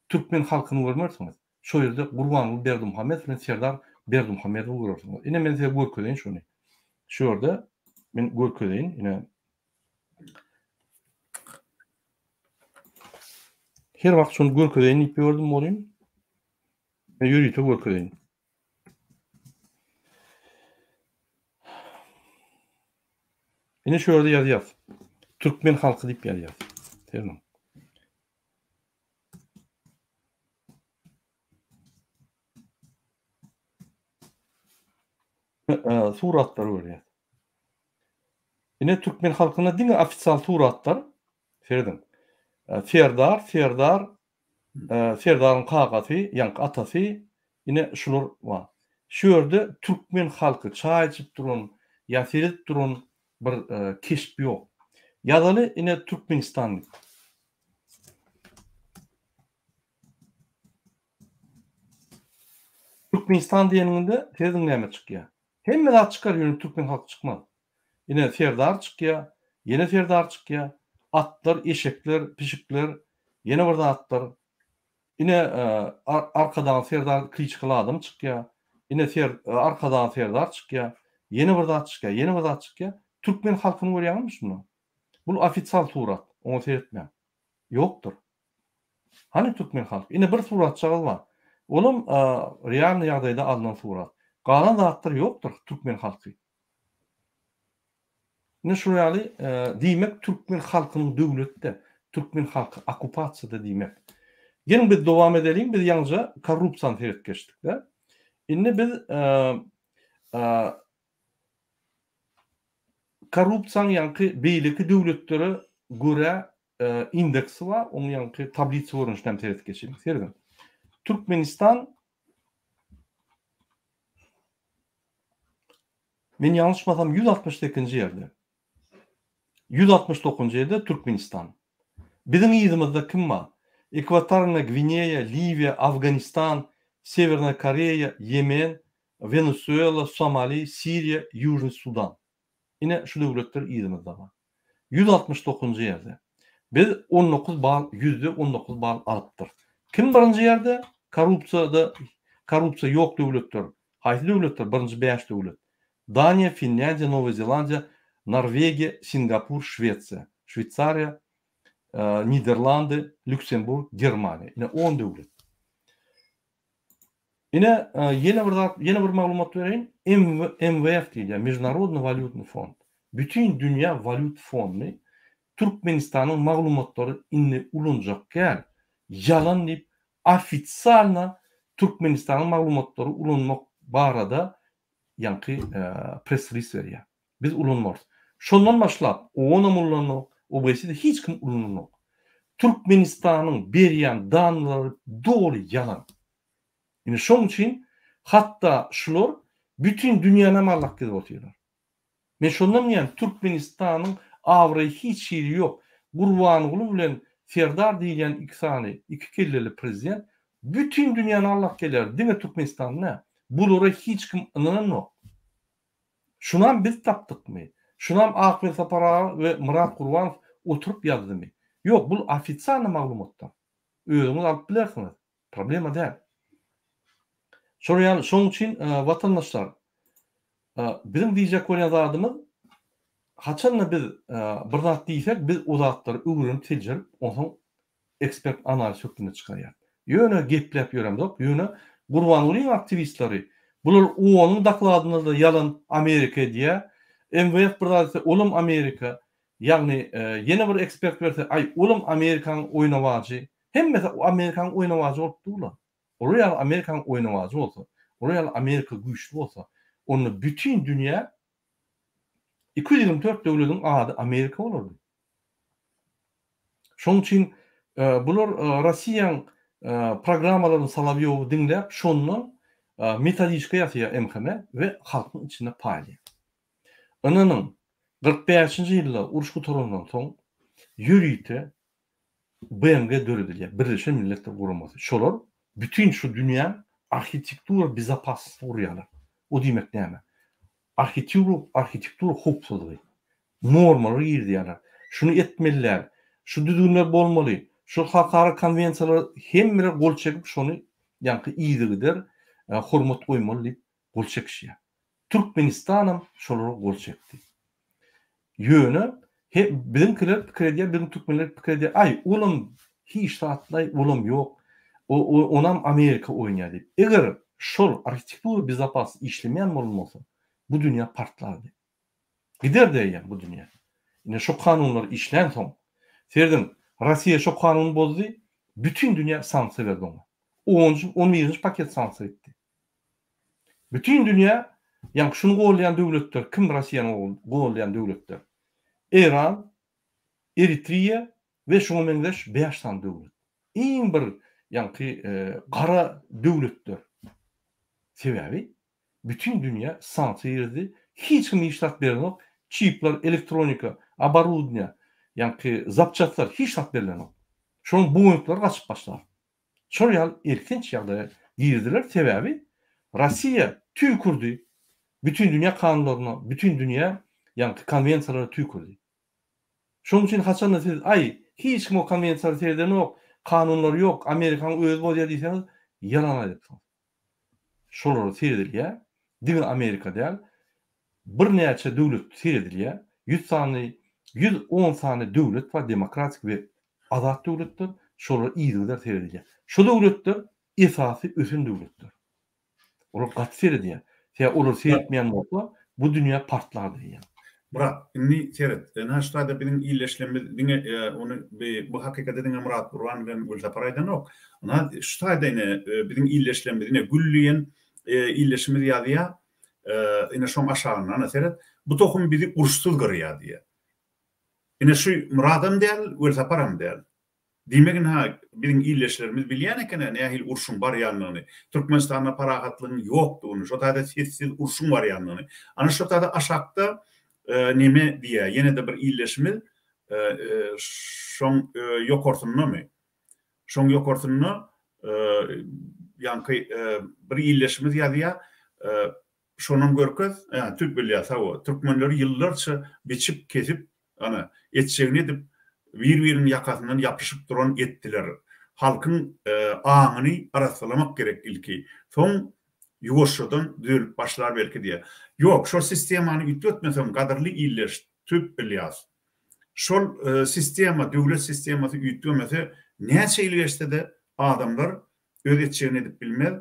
türkmen halkyny görmersiňiz. Şo ýerde Gurbanguly Berdimuhamedow bilen Serdar Berdimuhamedowy görersiňiz. Ine men size görkezeýin şony. Şu ýerde men görkezeýin ine. Her wagt şony görkezeýin diýip ýördüm welin. Men ýörite görkezeýin. Ine şu ýerde ýazýas. Türkmen halky diýip ýazýas. Serediň. Suratlary görýäs. Ine türkmen halkyna diňe ofisial suratlar serediň. Serdar, Serdar, Serdaryň kakasy, ýaňky atasy, ine şular bar. Şu ýerde türkmen halky çaý içip duran ýa seredip duran bir keşp ýok. Ýazaly ine Türkmenistan diýip. Türkmenistan diýeniňde serediň näme çykýar. Hemme zat çykar ýöne türkmen halky çykmaz. Ine Serdar çykýar, ýene Serdar çykýar, atlar, eşekler, pişikler, ýene bir zatlar. Ine Arkadag Serdar kliçkaly adam çykýar. Ine Ser Arkadag Serdar çykýar. Ýene bir zat çykýar, ýene bir zat çykýar. Türkmen halkyny görýäňizmi şunda? Bul ofisial surat, oňa seretmäň. Ýokdur. Hany türkmen halky? Ine bir suratjagaz bar. Olam realnyý ýagdaýda alnan surat. Galan zatlar ýokdur türkmen halky. Ine şular ýaly diýmek türkmen halkynyň döwletde, türkmen halky okkupasiýada diýmek. Geliň biz dowam edeliň, biz ýaňyja korrupsiýany seredip geçdik-de. Indi biz korrupsiýanyň ýaňky beýleki döwletlere görä indeksi bar, oň ýaňky tablisa görnüşinde hem seredip geçeliň. Serediň. Türkmenistan Men ýalňyşmasam 168-nji ýerde. 169-njy ýerde Türkmenistan. Biziň yzymyzda kim bar? Ekwatoralnyýa Gwineýa, Liwiýa, Afganistan, Sewernaýa Koreýa, Ýemen, Wenesuela, Somali, Siriýa, Ýužnyý Sudan. Ine şu döwletler yzymyzda bar. 169-njy ýerde. Biz 19 bal, 19% bal alypdyrys. Kim birinji ýerde? Korrupsiýada korrupsiýa ýok döwletler. Haýsy döwletler? Birinji bäş döwlet. Daniýa, Finlýandiýa, Nowaýa Zelandiýa, Norwegiýa, Singapur, Şwesiýa, Şweýsariýa, Niderlandy, Lýuksemburg, Germaniýa. Ine on döwlet. Ine ýene bir zat, ýene bir maglumat bereýin. MWF diýilýär, Mežnarodnyý walýutnyý fond. Bütin dünýä walýut fondy Türkmenistanyň maglumatlary indi ulanjak däl, ýalan diýip ofitsialno Türkmenistanyň maglumatlary ulanmak barada ýaňky press-release berýär. Biz ulanmarys. Şondan başlap OON-am ulananok, OBSE-de hiç kim ulananok. Türkmenistanyň berýän danlary doly ýalan. Indi şoň üçin hatda şular bütin dünýänem allak gezip otyrlar. Men şondan diýýän Türkmenistanyň abraýy hiç hili ýok. Gurbanguly bilen Serdar diýilýän iki sany iki kelleli prezident bütin dünýäni allak gelýär diňe Türkmenistany däl. Bulara hiç kim ynananok. Şunam biz tapdykmy? Şunam Ak Welsapar aga we Myrat Gurbanow oturyp ýazdymy? Ýok bul ofitsialny maglumatlar. Özüňiz alyp bilersiňiz. Problema däl. Şol ýaly, şonuň üçin watandaşlar, biziň diýjek bolýan zadymyz, haçanda biz bir zat diýsek, biz o zatlary öwrenip, seljerip, onsoň ekspert analiz hökmünde çykarýarys. Ýöne gepläp ýöremzok, ýöne Gurbangulyň aktiwistleri, bular OON-yň dokladynda-da ýalan Amerika edýär, MWF bir zat etse, olam Amerika, ýagny ýene bir ekspert berse, aý, olam Amerikanyň oýnawajy, Hemmesi Amerikanyň oýnawajy bolup dur-la. Olar ýaly Amerikanyň oýnawajy bolsa, olar ýaly Amerika güýçli bolsa, onda bütin dünýä 224 döwlediň ady Amerika bolardy. Şonuň üçin bular Rossiýaň programmalaryny Solowýowy diňläp, şondan metodiçka ýasaýar MHM we halkyň içinde paýlaýar. Ynanyň, 45-nji ýylda uruş gutarandan soň ýörite BMG döredilýär, Birleşen Milletler Guramasy. Şolar bütin şu dünýäň arhitektura bezopasnostyny gurýarlar. O diýmek näme? Arhitektura, arhitektura howpsuzlygy. Normalary girizýärler. Şuny etmeli däl. Şu düzgünler bolmaly. Şu halkara konwensiýalara hemmeler gol çekip şony ýaňky yzygider hormat goýmaly diýip gol çekişýär. Türkmenistanam şolara gol çekdi. Ýöne he biziňkiler pikir edýär, biziň türkmenler pikir edýär, aý olam hiç zatlaý, olam ýok, onam Amerika oýnaýar diýip. Eger şol arhitektura bezopasnost işlemeýän bolan bolsa, bu dünýä partlardy. Giderdi eýýäm bu dünýä. Ine şo kanunlar işlänsoň, serediň, Rossiýa şo kanuny bozdy, bütin dünýä sanksiýa berdi oňa. Onunjy, on birinji paket sanksiýa gitdi. Bütin dünýä ýaňky şuny goldaýan döwletler kim Rossiýany goldaýan döwletler? Eýran, Eritriýa we şuňa meňzeş 5 sany döwlet. Iň bir ýaňky gara döwletler. Sebäbi bütin dünýä sanksiýa girizdi. Hiç kim hiç zat berenok. Çipler, elektronika, oborudniýa, ýaňky zapçastlar hiç zat berlenok. Şonuň boýuntlary gaçyp başlar. Şol ýaly elhenç ýagdaýa girdiler, sebäbi Rossiýa tüýkürdi, bütin dünýä kanunlaryna, bütin dünýä ýaňky konwensiýalara tüýkürdi. Şonuň üçin haçanda siz aý, hiç kim o konwensiýalara seredenok, kanunlar ýok, Amerikanyň özi bozýar diýseňiz, ýalan aýdypsyňyz. Şolara seredilýär, diňe Amerika däl, birnäçe döwlet seredilýär, ýüz sany, 110 sany döwlet bar demokratik we azat döwletler, şolara yzygider seredilýär. Şo döwletler esasy ösen döwletler. Olar gaty seredýär. Sebäbi olar seretmeýän bolsa, bu dünýä partlar diýýän. Myrat, indi seret, ynha şu taýda biziň ildeşlerimiz diňe ony bu hakykata diňe Myrat Gurban bilen Gülsapar aýdanok. Ynha şu taýda ine biziň ildeşlerimiz ine Gül diýen ildeşimiz ýazýar. Ine şoň aşagynda ana seret. Bu tohum bizi uruşsyz gyrýar diýýär. Ine şu Myradam däl, Welsaparam däl. Diýmek ynha biziň ildeşlerimiz bilýän eken-ä nähili urşuň barýandygyny, Türkmenistanda parahatlygyň ýokdugyny, şo taýda sessiz urşuň barýandygyny. Ana şo taýda aşakda. neme diýýär, ýene-de bir ildeşimiz şoň ýokarsyndamy? Şoň ýokarsynda ýaňky bir ildeşimiz ýazýar, şonam görkez, hä, türk bilýär, sag bol. Türkmenleri ýyllarça biçip, kesip, ana, etjegini edip, bir-biriniň ýakasyndan ýapyşyp duran etdiler. Halkyň aňyny arassalamak gerek ilki. Soň ýuwaşjadan düzelip başlar belki diýýär. Ýok, şol sistemany üýtgetmeseň, gadyrly ildeş, Tüp Ylýas, Şol sistema, döwlet sistemasy üýtgemese, näçe ýyl geçse-de adamlar öz etjegini edip bilmez.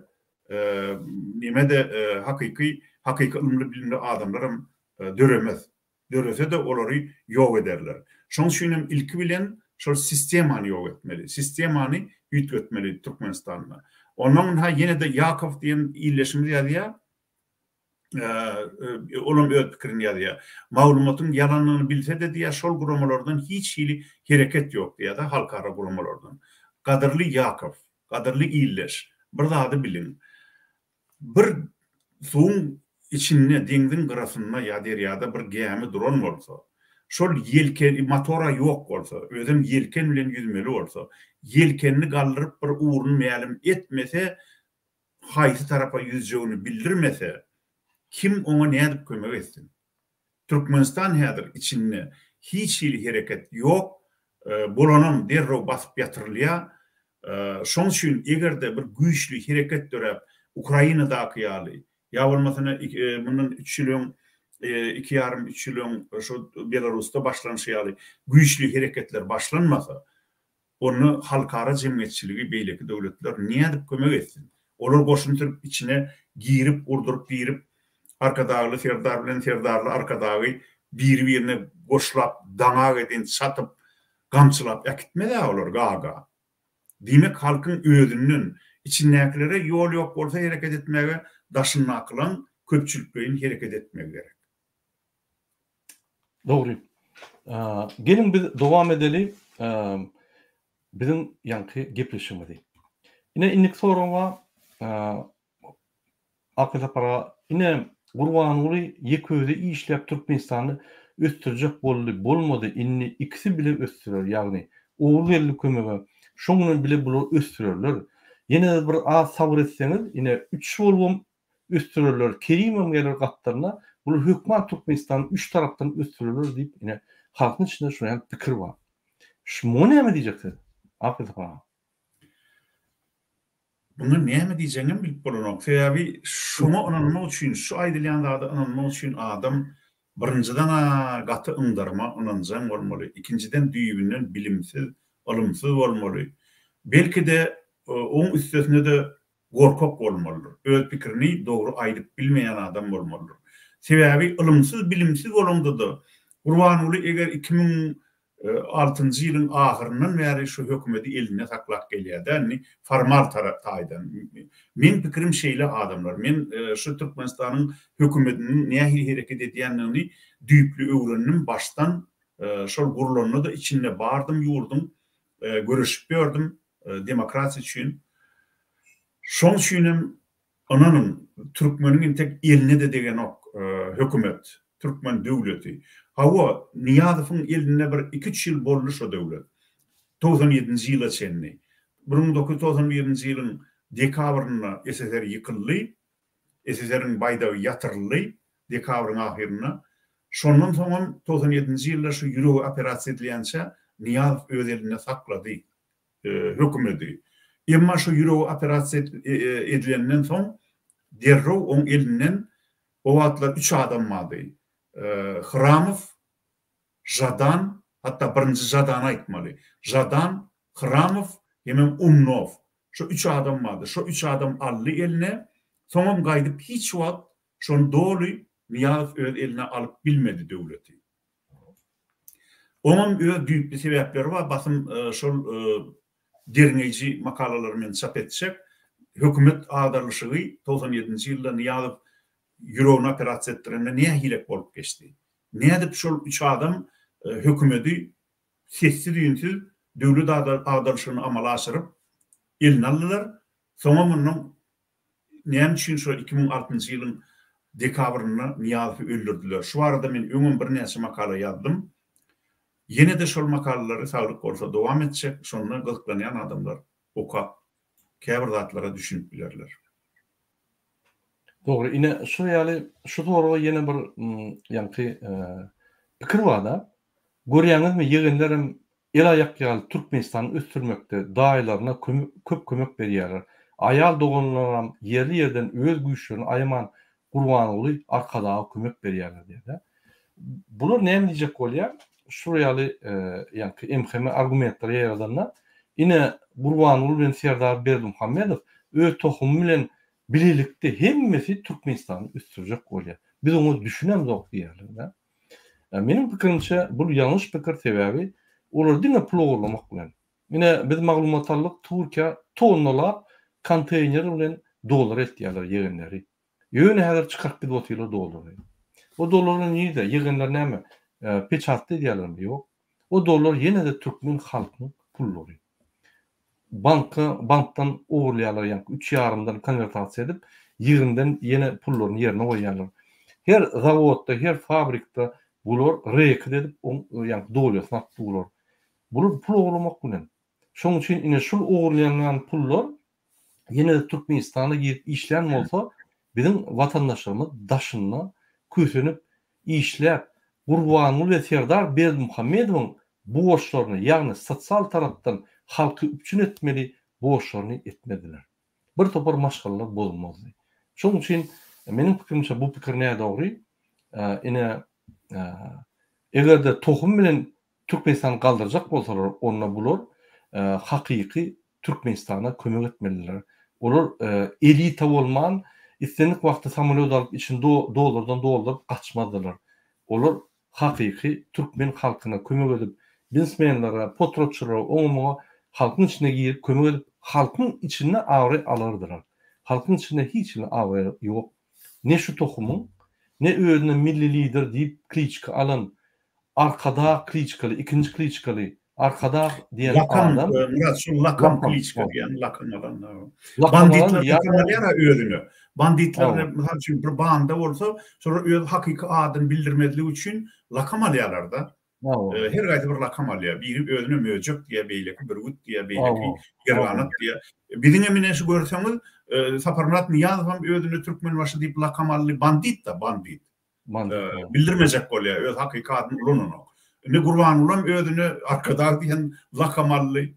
Neme-de hakyky, hakyky ylymly-bilimli adamlaram döremez. Dörese-de olary ýok ederler. Şonuň üçin hem ilki bilen şol sistemany ýok etmeli. Sistemany üýtgetmeli Türkmenistanda. Ondan ynha ýene-de Ýakow diýen ildeşimiz ýazýar. Olam öz pikirini ýazýar. Maglumatyň ýalandygyny bilse-de diýýär, şol guramalardan hiç hili hereket ýok diýýär-de, halkara guramalardan. Gadyrly Ýakow, gadyrly ildeş, bir zady biliň. Bir suwuň içinde, deňziň gyrasynda ýa derýada bir gämi duran bolsa, şol ýelken, motor-a ýok bolsa, özem ýelken bilen ýüzmeli bolsa, ýelkenini galdyryp bir ugruny mälim etmese, haýsy tarapa ýüzjegini bildirmese, kim oňa nädip kömek etsin? Türkmenistan häzir içinde hiç hili hereket ýok, bolanam derrew basyp ýatyrylýar. Şoň üçin eger-de bir güýçli hereket döräp, Ukrainadaky ýaly, ýa bolmasa mundan üç ýyl öň, iki ýarym, üç ýyl öň şo Belarusda başlanyşy ýaly güýçli hereketler başlanmasa, Onda halkara jemgyýetçiligi, beýleki döwletler nädip kömek etsin? Olar goşun sürüp içine girip, urduryp girip, Arkadagly Serdar bilen Serdarly Arkadagy biri-birine goşlap, daňak edin çatyp, gamçylap äkitmez-ä olar Gaga. Diýmek halkyň özünden, içindäkilere ýol ýok bolsa hereket etmäge daşyndakylaň köpçülikleýin hereket etmegi gerek. Dogry. Geliň biz dowam edeli biziň ýaňky gepleşigimizi. Ine indiki sorag bar. Aky Sapar aga, ine Gurbanguly ýeke özi işläp Türkmenistany ösdürjek boldy, bolmady, indi ikisi bile ösdürer, ýagny Ogul geldi kömege, şoň bilen bile bular ösdürerler. Ýene-de bir az sabyr etseňiz, ine üç bolubam ösdürerler, Kerimem geler gapdalyna, bular hökman Türkmenistany üç tarapdan ösdürerler diýip ine halkyň içinde şular ýaly pikir bar. Şu muňa näme diýjek siz Akyl aga? Muňa näme diýjegiňem bilip bolanok. Sebäbi şoňa ynanmak üçin, şu aýdylýan zada ynanmak üçin adam birinjiden-ä gaty yňdarma, ynanjaň bolmaly, ikinjiden düýbünden bilimsiz, ylymsyz bolmaly. Belki-de oň üstesine-de gorkak bolmalydyr. Öz pikirini dogry aýdyp bilmeýän adam bolmalydyr. Sebäbi ylymsyz, bilimsiz bolaňda-da, Gurbanguly eger 2006-njy ýylyň ahyryndan bäri şu hökümeti elinde saklap gelýär-dä, indi formal taýdan. Meň pikirim şeýle adamlar, men şu Türkmenistanyň hökümetiniň nähili hereket edýändigini düýpli öwrendim, başdan şol gurlanda-da içinde bardym ýurduň, göreşip ýördüm. Demokratiýa üçin. Şoň üçinem ynanyň, türkmeniň entek eline-de degenok hökümet, türkmen döwleti. Hawa, Nyýazowyň elinde bir iki-üç ýyl boldy şo döwlet. 97-nji ýyla çenli. 1991-nji ýylyň dekabrynda SSR ýykyldy. SSR-iň baýdagy ýatyryldy dekabryň ahyrynda. Şondan soňam 97-nji ýylda şu ýüregi operasiýa edilýänçä Nyýazow öz elinde saklady hökümeti. Emma şu ýüregi operasiýa edilenden soň derrew oň elinden o wagtlar üç adam bardy. Hramow, Žadan, hatda birinji Žadany aýtmaly. Žadan, Hramow hemem Umnow. Şo üç adam bardy. Şo üç adam aldy eline. Soňam gaýdyp hiç wagt şony doly Nyýazow öz eline alyp bilmedi döwleti. Oňam öz düýpli sebäpleri bar. Basym şol derňeýji makalalary men çap etjek. Hökümet agdarylyşygy 97-nji ýylda Nyýazow ýüregini operasiýa etdirende nähilek bolup geçdi? Nädip şol üç adam hökümedi sessiz-üýnsüz döwlet agdarylyşygyny amala aşyryp, eline aldylar? Soňam ondan näme üçin şo 2006-njy ýylyň. dekabrynda Nyýazowy öldürdiler. Şu barada men öňem birnäçe makala ýazdym. Ýene-de şol makalalary saglyk bolsa dowam etjek, şonda gyzyklanýan adamlar okap käbir zatlara düşünip bilerler. Dogry, ine şu ýaly şu soraga ýene bir ýaňky pikir barda. Görýäňizmi ýegenlerem el-aýak ýaly Türkmenistany ösdürmekde daýylaryna köp kömek berýärler. Aýal doganlaram ýerli-ýerden öz güýçlerini aýaman Gurbanguly Arkadaga kömek berýärler diýýär-de. Bular näme diýjek bolýar? Şular ýaly ýaňky MHM argumentleri ýaýradanda, ine Gurbanguly bilen Serdar Berdimuhamedow öz tohumy bilen bilelikde hemmesi Türkmenistany ösdürjek bolýar. Biz oňa düşünemzok diýýärler-de. Meniň pikirimçe bul ýalňyş pikir sebäbi olar diňe pul ogurlamak bilen. Ine biz maglumat aldyk Türkiýä tonnalap konteýner bilen dollar eltýärler ýegenleri. Ýöne häzir çykaryp gidip otyrlar dollary. O dollarlar nirde? Ýegenler näme? Peçatda edýärlermi? Ýok. O dollar ýene-de türkmen halkyň pullary. Banka, bankdan ogurlaýarlar ýaňky üç ýarymdan konwertasiýa edip, ýigrimden ýene pullaryny ýerine goýýarlar. Her zawodda, her fabrikde bular reket edip, oň ýaňky dolýasyny alyp durlar. Bular pul ogurlamak bilen. Şonuň üçin ine şul ogurlanýan pullar ýene-de Türkmenistana girip işlän bolsa, biziň watandaşlarymyz daşynda kösenip işläp, Gurbanguly we Serdar Berdimuhamedowyň borçlaryny, ýagny sosial tarapdan halky üpjün etmeli borçlaryny etmezdiler. Bir topar maşgalalar bozulmazdy. Şonuň üçin meniň pikirimçe bu pikir nädogry. Ine, eger-de tohum bilen Türkmenistany galdyrjak bolsalar, onda bular hakyky Türkmenistana kömek etmeliler. Olar elita bolman, islendik wagtda samolýot alyp içini dollardan dolduryp gaçmazdylar. Olar hakyky türkmen halkyna kömek edip, biznesmenlere, potratçylara, oňa-muňa halkyň içine girip kömek edip, halkyň içinde abraý alardylar. Halkyň içinde hiç hili abraý ýok. Ne şu tohumyň, ne özüne milli lider diýip kliçka alan Arkadag kliçkaly, ikinji kliçkaly Arkadag diýen Lakam, adam. Myrat şol lakam kliçka diýen lakam alan. Lakam alan Banditler ýa lakam alýar-a özüne. Banditler Hawa. mysal üçin bir banda bolsa, şolar öz hakyky adyny bildirmezlik üçin lakam alýarlar-da. Hawa. Her haýsy bir lakam alýar. Biri özüne möjek diýýär, beýleki bürgüt diýýär, beýleki Hawa. ýerganat diýýär. Biziňem ine şu görseňiz, Saparmyrat Nyýazowam özüne Türkmenbaşy diýip lakam aldy. Bandit-da, bandit. Bildirmejek bolýar, öz hakyky adyny ulananok. Indi Gurbangulam özüne Arkadag diýen lakam aldy.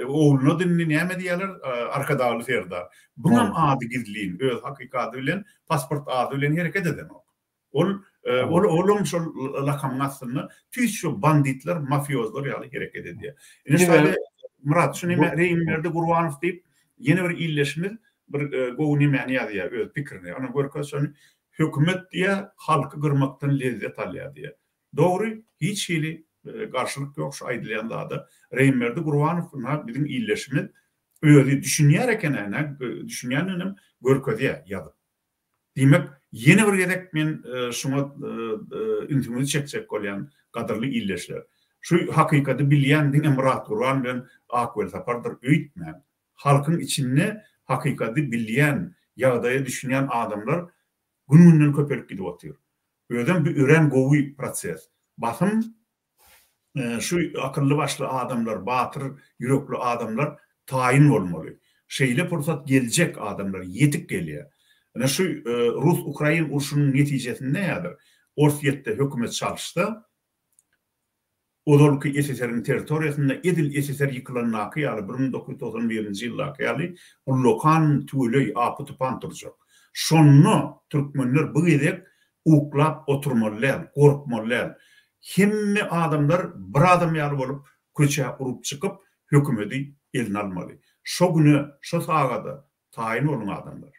Ogluna-da indi näme diýýärler? Arkadagly Serdar. Buňam ady gizlin, öz hakyky ady bilen, pasport ady bilen hereket edenok. Ol ol olam şol lakamyň astynda tüýs şu banditler, mafiozlar ýaly hereket edýär. Ine şeýle Myrat, şu neme Reýimberdi Gurbanow diýip ýene bir ildeşimiz bir gowy nemäni ýazýar, öz pikirini. Ana görkez şony. Hökümet diýýär, halky gyrmakdan lezzet alýar diýýär. Dogry, hiç hili garşylyk ýok şu aýdylýan zada. Reýimberdi Gurbanow ynha biziň ildeşimiz özi düşünýär eken-ä, ynha düşünýändiginem görkezýär ýazyp. Diýmek, ýene bir gezek men şuňa ünsüňizi çekjek bolýan, gadyrly ildeşler. Şu hakykady bilýän diňe Myrat Gurban bilen Ak Welsapardyr öýtmäň. Halkyň içinde hakykady bilýän, ýagdaýa düşünýän adamlar gün-günden köpelip gidip otyr. Özem bu örän gowy proses. Basym şu akylly-başly adamlar, batyr ýürekli adamlar taýyn bolmaly. Şeýle pursat geljek adamlar ýetik gelýär. Ine şu rus-ukrain urşunyň netijesinde häzir Orsýetde hökümet çalyşsa, Ozalky SSR-iň territoriýasynda edil SSR ýykylandaky ýaly, 1991-nji ýyldaky ýaly ullakan tüweleý, apy-tupan turjak. Şonda türkmenler bu gezek uklap oturmaly däl, gorkmaly däl. Hemme adamlar bir adam ýaly bolup köçä urup çykyp, hökümedi eline almaly. Şo güne, şo sagada taýyn boluň adamlar.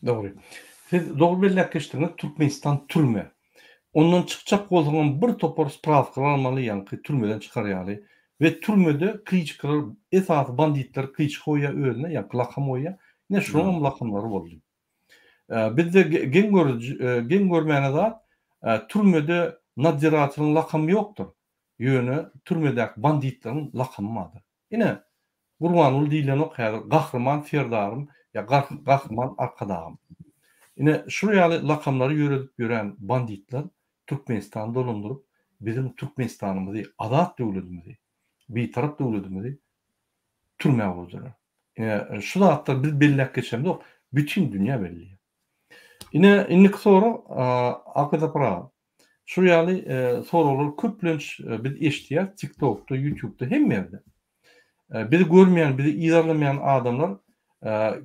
Dogry. Siz dogry belläp geçdiňiz, Türkmenistan türme. Ondan çykjak bolsaňam bir topar sprawkalar almaly ýaňky türmeden çykar ýaly. We türmede kliçkalar esasy banditler kliçka goýýar özüne ýaňky lakam goýýar. Ine şolaňam lakamlary boldy. Bizde geň görüji geň görmäne zat türmede nadziratelň lakamy ýokdur. Ýöne türmedäki banditleriň lakamy bardyr. Ine, Gurbanguly diýilenok häzir Gahryman Serdarym ýa Gahryman Arkadagym. Ine, şul ýaly lakamlary ýöredip ýören banditler Türkmenistany dolandyryp, biziň Türkmenistanymyzy, azat döwletimizi, Bitarap döwletimizi türmä urdular. Ine, şu zatlar biz belläp geçemzok, bütin dünýä belleýär. Ine, indiki sorag, Aky Sapar aga. Şu ýaly soraglary köplenç biz eşidýäris TikTokda, YouTube'da, hemme ýerde. Bizi görmeýän, bizi yzarlamaýan adamlar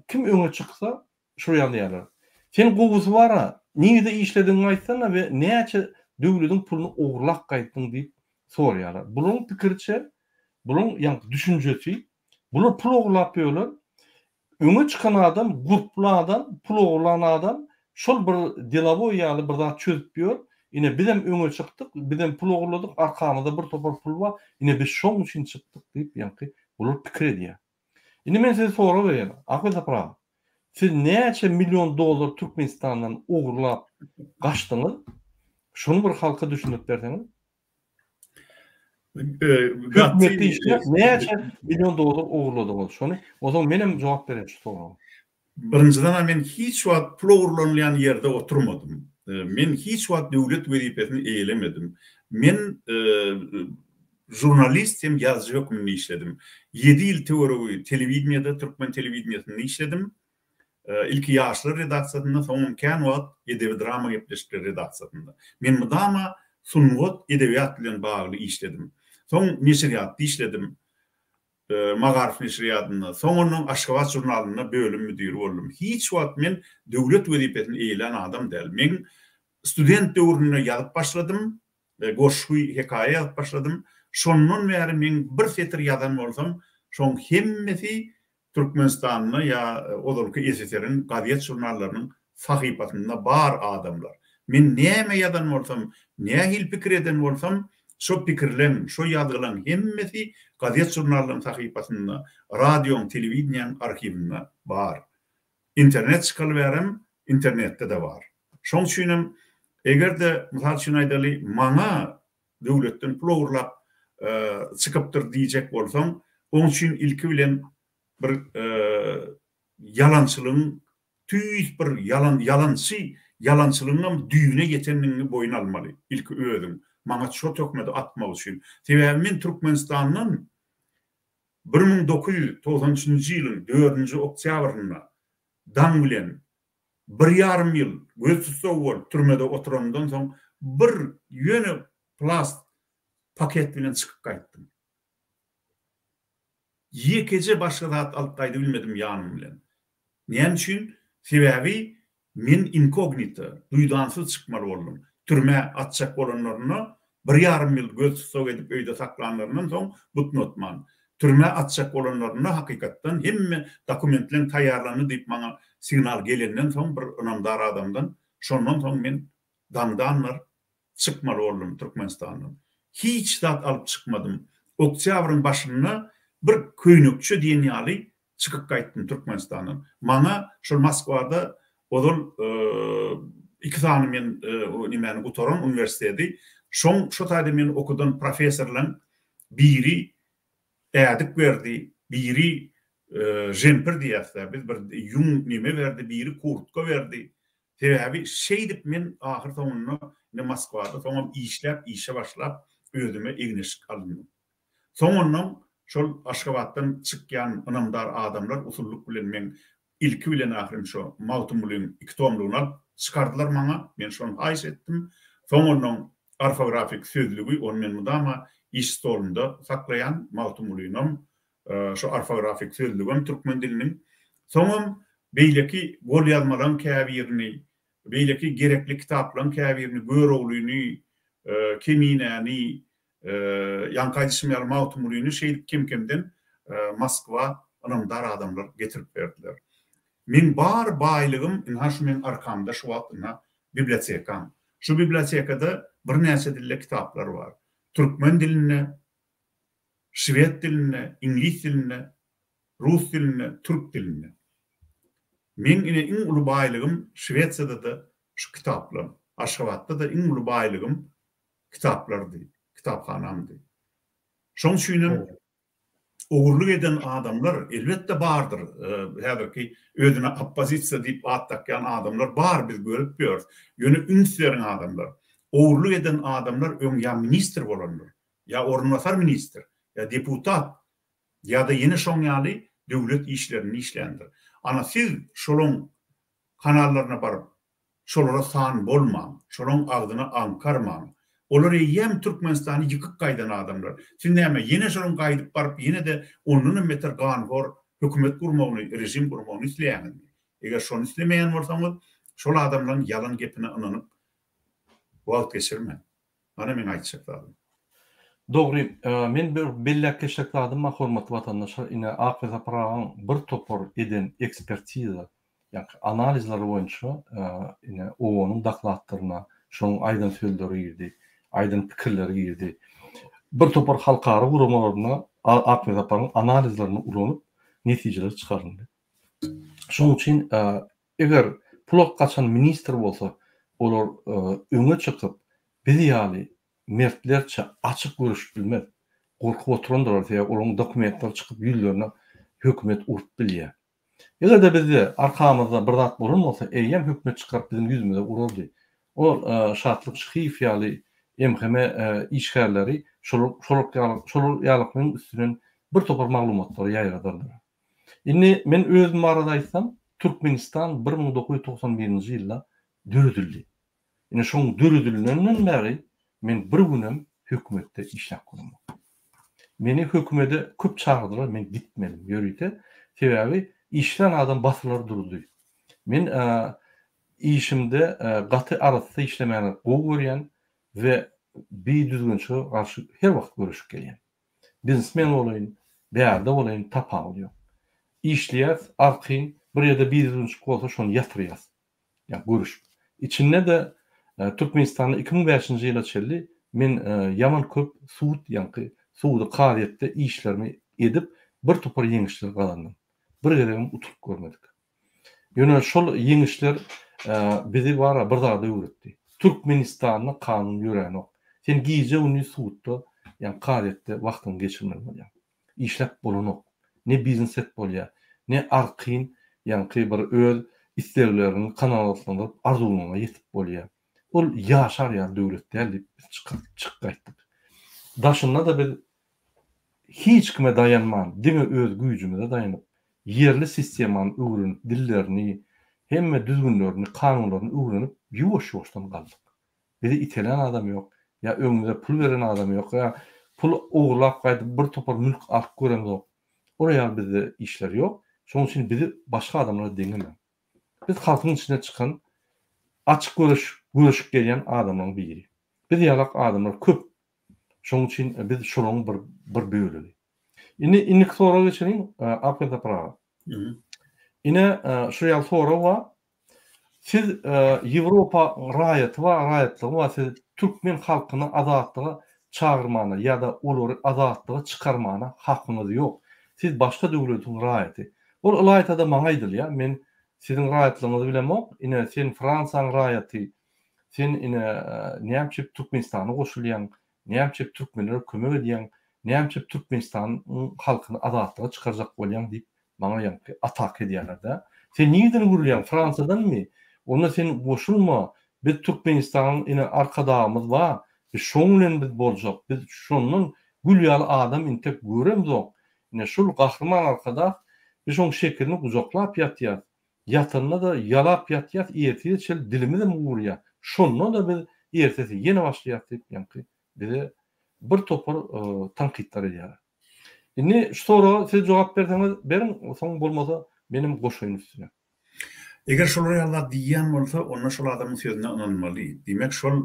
kim öňe çyksa şu ýaly diýýärler. Sen gowusy bar-a, nirede işledigiňi aýtsana we näçe döwlediň puluny ogurlap gaýtdyň diýip soraýarlar. Bularyň pikiriçe, bularyň ýaňky düşünjesi, bular pul ogurlap ýörler, Öňe çykan adam, gurply adam, pul ogurlan adam şol bir delowoý ýaly bir zat çözüp ýör. Ine bizem öňe çykdyk, bizem pul ogurladyk, arkamyzda bir topar pul bar, ine biz şoň üçin çykdyk diýip ýaňky bular pikir edýär. Indi men size sorag berýän, Ahmet Sapar aga, siz näçe million dollar Türkmenistandan ogurlap gaçdyňyz? Şony bir halka düşündirip berseňiz. Hökümetde işläp näçe million dollar ogurladyňyz? Şony onsoň menem jogap bereýin şu soraga. Birinjiden men hiç wagt pul ogurlanylýan ýerde oturmadym. Men hiç wagt döwlet wezipesini eýelemedim. Men žurnalist hem ýazyjy hökmünde işledim. Ýedi ýyl töweregi telewideniýede, türkmen telewideniýesinde işledim. Ilki ýaşlar redaksiýasynda, soňam kän wagt edebi-drama gepleşikleri redaksiýasynda. Men mydama sungat, edebiýat bilen bagly işledim. Soň neşirýatda işledim. Magaryf neşirýatynda, soň ondan Aşgabat žurnalynda bölüm müdiri boldum. Hiç wagt men döwlet wezipesini eýelän adam däl. Men student döwründe ýazyp başladym, goşgy, hekaýa ýazyp başladym. Şondan bäri men bir setir ýazan bolsam, şoň hemmesi Türkmenistanda ýa ozalky SSR-iň gazet-žurnallarynyň sahypasynda bar adamlar. Men näme ýazan bolsam, nähili pikir eden bolsam, şo pikirleň, şo ýazgylaň hemmesi gazet-žurnallaryň sahypasynda, radioň, telewideniýäň arhiwinde bar. Internet çykaly bärem internetde-de bar. Şoň üçinem, eger-de, mysal üçin aýdaly, maňa döwletden pul ogurlap çykypdyr diýjek bolsaň, oň üçin ilki bilen bir ýalançylygyň tüýs bir ýalan ýalançy ýalançylygyňam düýbüne ýetendigiňi boýun almaly ilki özüň maňa şo töhmedi atmak üçin. Sebäbi men Türkmenistandan 1993-nji ýylyň dördünji oktýabrynda daň bilen Bir ýarym ýyl göz tussagy bolup türmede oturanymdan soň bir ýöne plast paket bilen çykyp gaýtdym. Ýekeje başga zat alyp gaýdybilmedim ýanym bilen. Näme üçin? Sebäbi men inkognito, duýdansyz çykmaly boldum. Türmä atjak bolanlarynda Bir ýarym ýyl göz tussag edip öýde saklanlaryndan soň butnatman, türmä atjak bolanlarynda hakykatdan hemme dokumentleň taýýarlandy diýip maňa signal gelenden soň bir ynamdar adamdan şondan soň men daňdanlar çykmaly boldum Türkmenistandan. Hiç zat alyp çykmadym. Oktýabryň başynda bir köýnekçe diýen ýaly çykyp gaýtdym Türkmenistandan. Maňa şol Moskwada ozal iki sany men nimäni gutaran uniwersiteti, şoň şo taýda meni okudan professorlaň biri ädik berdi, biri žempir diýýäs-dä biz, bir ýüň neme berdi, biri kurtka berdi. Sebäbi şeýdip men ahyr soňunda ine Moskwada soňam işläp, işe başlap özüme egin-eşik alyndym. Soňundan şol Aşgabatdan çykýan ynamdar adamlar usullyk bilen meň ilki bilen ahyryn şo Magtymgulyň iki tomlugyny alyp çykardylar maňa, men şony haýyş etdim. Soňundan orfografik sözlügi, ony men mydama iş stolumda saklaýan, Magtymgulynam, şo orfografik sözlügem türkmen diliniň. Soňam beýleki golýazmalaryň käbirini, beýleki gerekli kitaplaryň käbirini, Göroglyny, Keminäni, Ýaňky aýdyşym ýaly Magtymgulyny şeýdip kem-kemden Moskwa ynamdar adamlar getirip berdiler. Meň bar baýlygym ynha şu meň arkamda şu wagt ynha bibliotekam. Şu bibliotekada birnäçe dilde kitaplar bar. Türkmen dilinde, şwed dilinde, iňlis dilinde, rus dilinde, türk dilinde. Meň ine iň uly baýlygym Şwesiýada-da şu kitaplarym. Aşgabatda-da iň uly baýlygym kitaplardy, kitaphanamdy. Şoň üçinem. Ogurlyk eden adamlar elbetde bardyr. Häzirki özüne oppozisiýa diýip at dakýan adamlar bar biz görüp ýörüs. Ýöne üns beriň adamlar. Ogurlyk eden adamlar öň ýa ministr bolandyr, ýa orunbasar ministr, ýa deputat, ýa-da ýene şoň ýaly döwlet işlerinde işländir. Ana siz şolaň kanallaryna baryp Şolara san bolmaň, şolaň agzyna aňkarmaň. Olar eýýäm Türkmenistany ýykyp gaýdan adamlar. Siz näme, ýene şolaň gaýdyp baryp ýene-de ondanam beter ganhor hökümet gurmagyny, režim gurmagyny isleýäňizmi? Eger şony islemeýän bolsaňyz, şol adamlaň ýalan gepine ynanyp wagt geçirmäň. Mana meň aýtjak zadym. Dogry, men bir belläp geçjek zadym bar hormatly watandaşlar, ine Ak Sapar agaň bir topar eden ekspertiza, ýagny analizleri boýunça ine OON-yň dokladlaryna şonuň aýdan sözleri girdi, aýdan pikirleri girdi. Bir topar halkara guramalaryna Ak Saparyň analizlerini ulanyp netijeler çykaryldy. Şonuň üçin Eger pulak gaçan ministr bolsa, olar öňe çykyp, biz ýaly mertlerçe açyk göreşip bilmez. Gorkup oturandyrlar, sebäbi olaryň dokumentleri çykyp ýüzlerine hökümet urup bilýär. Eger-de bizde arkamyzda bir zat bolan bolsa, eýýäm hökümet çykaryp biziň ýüzümize urardy. Ol Şatlyk Şyhyýew ýaly MHM işgärleri şolar ýalyklaryň üstünden bir topar maglumatlary ýaýradardylar. Indi men özüm barada aýtsam, Türkmenistan 1991-nji ýylda döredildi. Ine şoň döredilenden bäri men bir günem hökümetde işläp göremok. Meni hökümede köp çagyrdylar, men gitmedim ýörite. Sebäbi işlän adam basylar durdy. Men işimde gaty arassa işlemäni gowy görýän we bidüzgünçilige garşy her wagt göreşip gelýän. Biznesmen bolaýyn, bärde bolaýyn tapawudy ýok. Işleýäs arkaýyn, bir ýerde bidüzgünçilik bolsa şony ýatyrýas. Ýa görüşip. Içinde-de Türkmenistanda 2005-nji ýyla çenli men ýaman köp sud ýaňky sudy kazyýetde işlerimi edip bir topar ýeňişler gazandym. Bir gezegem utulyp görmedik. Ýöne şol ýeňişler bizi bara bir zada öwretdi. Türkmenistanda kanun ýöränok. Sen gije-gündiz sudda, ýagny kazyýetde wagtyňy geçirmeli bolýaň. Işläp bolanok. Ne biznes edip bolýar, ne arkaýyn, ýaňky bir öz islegleriňi kanagatlandyryp arzuwlaryňa ýetip bolýar. Ol ýaşar ýaly döwlet däl diýip biz çykyp gaýtdyk. Daşynda-da biz Hiç kime daýanman, diňe öz güýjümize daýanyp, ýerli sistemany öwrenip, dillerini, hemme düzgünlerini, kanunlaryny öwrenip, ýuwaş-ýuwaşdan galdyk. Bizi itelän adam ýok, ýa öňümize pul beren adam ýok, ýa pul ogurlap gaýdyp bir topar mülk alyp göremzok. Olar ýaly bizde işler ýok. Şonuň üçin bizi başga adamlara deňemäň. Biz halkyň içinden çykan, açyk göreş göreşip gelýän adamlaryň biri. Biz ýalak adamlar köp. Şonuň üçin biz şolaryň bir bir bölegi. Indi indiki soraga geçeliň, Akbent Sapar aga. Ine, şu ýaly sorag bar. Siz Ýewropa raýaty bar, raýatlygy bar, siz türkmen halkyny azatlyga çagyrmana ýa-da olary azatlyga çykarmana hakyňyz ýok. Siz başga döwletiň raýaty. Ol ylaýta-da maňa aýdylýar, men siziň raýatlygyňyzy bilemok, ine sen Fransiýanyň raýaty, Sen ine näme üçin Türkmenistana goşulýaň, näme üçin türkmenlere kömek edýäň, näme üçin Türkmenistanyň halkyny azatlyga çykarjak bolýaň diýip maňa ýaňky ataka edýärler-dä. Sen nireden gürleýäň, Fransiýadanmy? Onda sen goşulma, biz Türkmenistanyň ine Arkadagymyz bar, biz şoň bilen biz boljak, biz şondan gül ýaly adam intek göremzok. Ine şul Gahryman Arkadag, biz şoň şekilini gujaklap ýatýas. Ýatanda-da ýalap ýatýas, ertire çenli dilimizem gurýar. Şonda-da biz ertesi ýene başlaýas diýip, ýaňky bize bir topar tankytlar edýärler. Indi şu soraga siz jogap berseňiz beriň, soň bolmasa menem goşaýyn üstüne. Eger şolar ýaly zat diýýän bolsa, onda şol adamyň sözüne ynanmaly. Diýmek, şol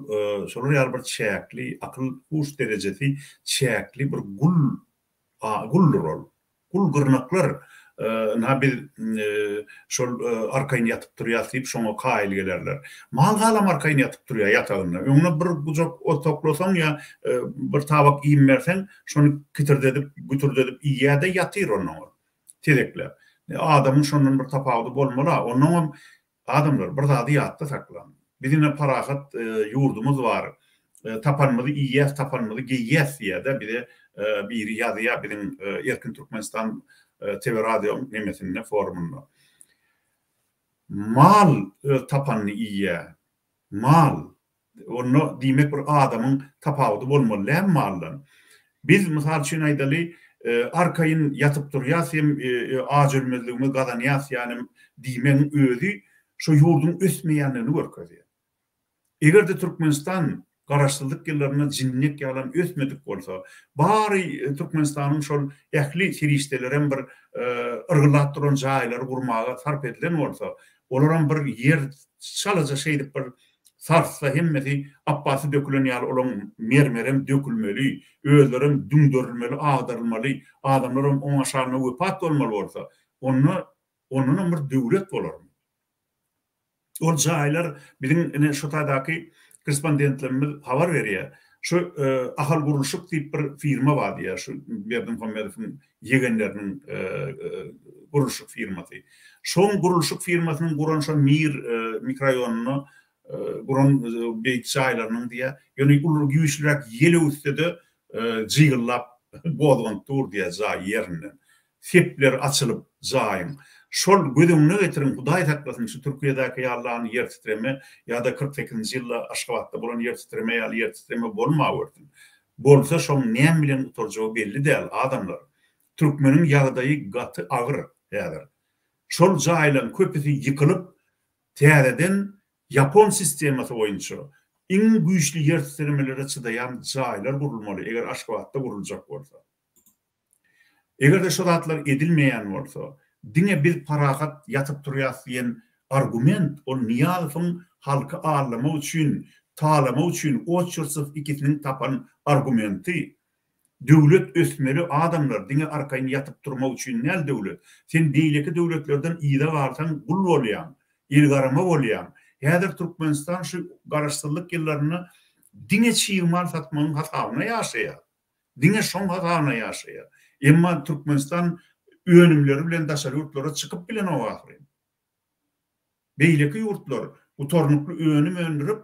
şolar ýaly bir çäkli, akyl-huş derejesi çäkli bir gul guldur ol. Gul gyrnaklar ynha biz şol arkaýyn ýatyp turýas diýip şoňa kaýyl gelerler. Mal galam arkaýyn ýatyp turýar ýatagynda. Öňüne bir gujak ot oklasaň ýa bir tabak iým berseň şony kitirdedip, gütürdedip iýýär-de ýatyr onnoň ol. Tezekläp. Adamyň şondan bir tapawudy bolmaly-a. Onnoňam adamlar bir zady ýatda saklaň. Biz ine parahat ýurdumyz bar. Tapanymyzy iýýäs, tapanymyzy geýýäs diýýär-de bize biri ýazýar biziň Erkin Türkmenistan TV radioň nemesinde, forumynda. Mal öz tapanyny iýýär. Mal. Onda diýmek bir adamyň tapawudy bolmaly däl maldan. Biz mysal üçin aýdaly, arkaýyn ýatyp turýas hem aç ölmezligimizi gazanýas ýanym diýmegiň özi şo ýurduň ösmeýändigini görkezýär. Eger-de Türkmenistan Garaşsyzlyk ýyllarynda jinnek ýalam ösmedik bolsa, bary Türkmenistanyň şol ähli serişdelerem bir yrgylap duran jaýlary gurmaga sarp edilen bolsa, olaram bir ýer çalaja şeýdip bir sarssa hemmesi apbasy dökülen ýaly olaň mermerem dökülmeli, özlerem düňderilmeli, agdarylmaly, adamlaram oň aşagynda wepat bolmaly bolsa, onda ondanam bir döwlet bolarmy? Ol jaýlar biziň ine şu taýdaky korrespondentlerimiz habar berýär. Şu Ahal gurluşyk diýip bir firma bar diýýär, şu Berdimuhamedowyň ýegenleriniň gurluşyk firmasy. Şoň gurluşyk firmasynyň guran şo Mir mikroraýonynda guran beýik jaýlarynyň diýýär, ýöne uly güýçlüräk ýel öwütse-de jygyllap gozganyp dur diýýär jaý ýerinden. Sepleri açylyp jaýyň. Şol göz öňüne getiriň Hudaý saklasyn şu Türkiýedäki ýaly ýer titreme ýa-da 48-nji ýylda Aşgabatda bolan ýer titreme ýaly ýer titreme bolmawersin. Bolsa şoň näme bilen gutarjagy belli däl adamlar. Türkmeniň ýagdaýy gaty agyr häzir. Şol jaýlaň köpüsi ýykylyp täzeden ýapon sistemasy boýunça iň güýçli ýer titremelere çydaýan jaýlar gurulmaly eger Aşgabatda guruljak bolsa. Eger-de şo zatlar edilmeýän bolsa, diňe biz parahat ýatyp turýas diýen argument ol Nyýazowyň halky aldamak üçin, talamak üçin oçursow ikisiniň tapan argumenti. Döwlet ösmeli adamlar diňe arkaýyn ýatyp turmak üçin däl döwlet. Sen beýleki döwletlerden yza galsaň gul bolýaň, elgarama bolýaň. Häzir Türkmenistan şu garaşsyzlyk ýyllarynda diňe çig mal satmagyň hasabyna ýaşaýar. Diňe şoň hasabyna ýaşaýar. Emma Türkmenistan önümleri bilen daşary ýurtlara çykyp bilenok ahyryn. Beýleki ýurtlar gutarnykly önüm öndürip,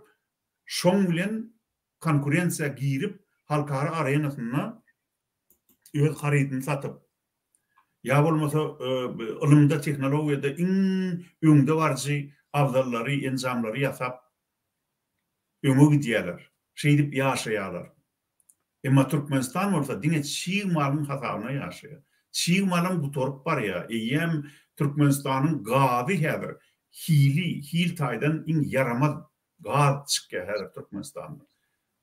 şoň bilen konkurensiýa girip, halkara arenasynda öz harydyny satyp, ýa bolmasa ylymda, tehnologiýada iň öňdebaryjy abzallary, enjamlary ýasap öňe gidýärler. Şeýdip ýaşaýarlar. Emma Türkmenistan bolsa diňe çig malyň hasabyna ýaşaýar. Çig malam gutaryp barýar. Eýýäm Türkmenistanyň gazy häzir hili, hil taýdan iň ýaramaz gaz çykýar häzir Türkmenistanda.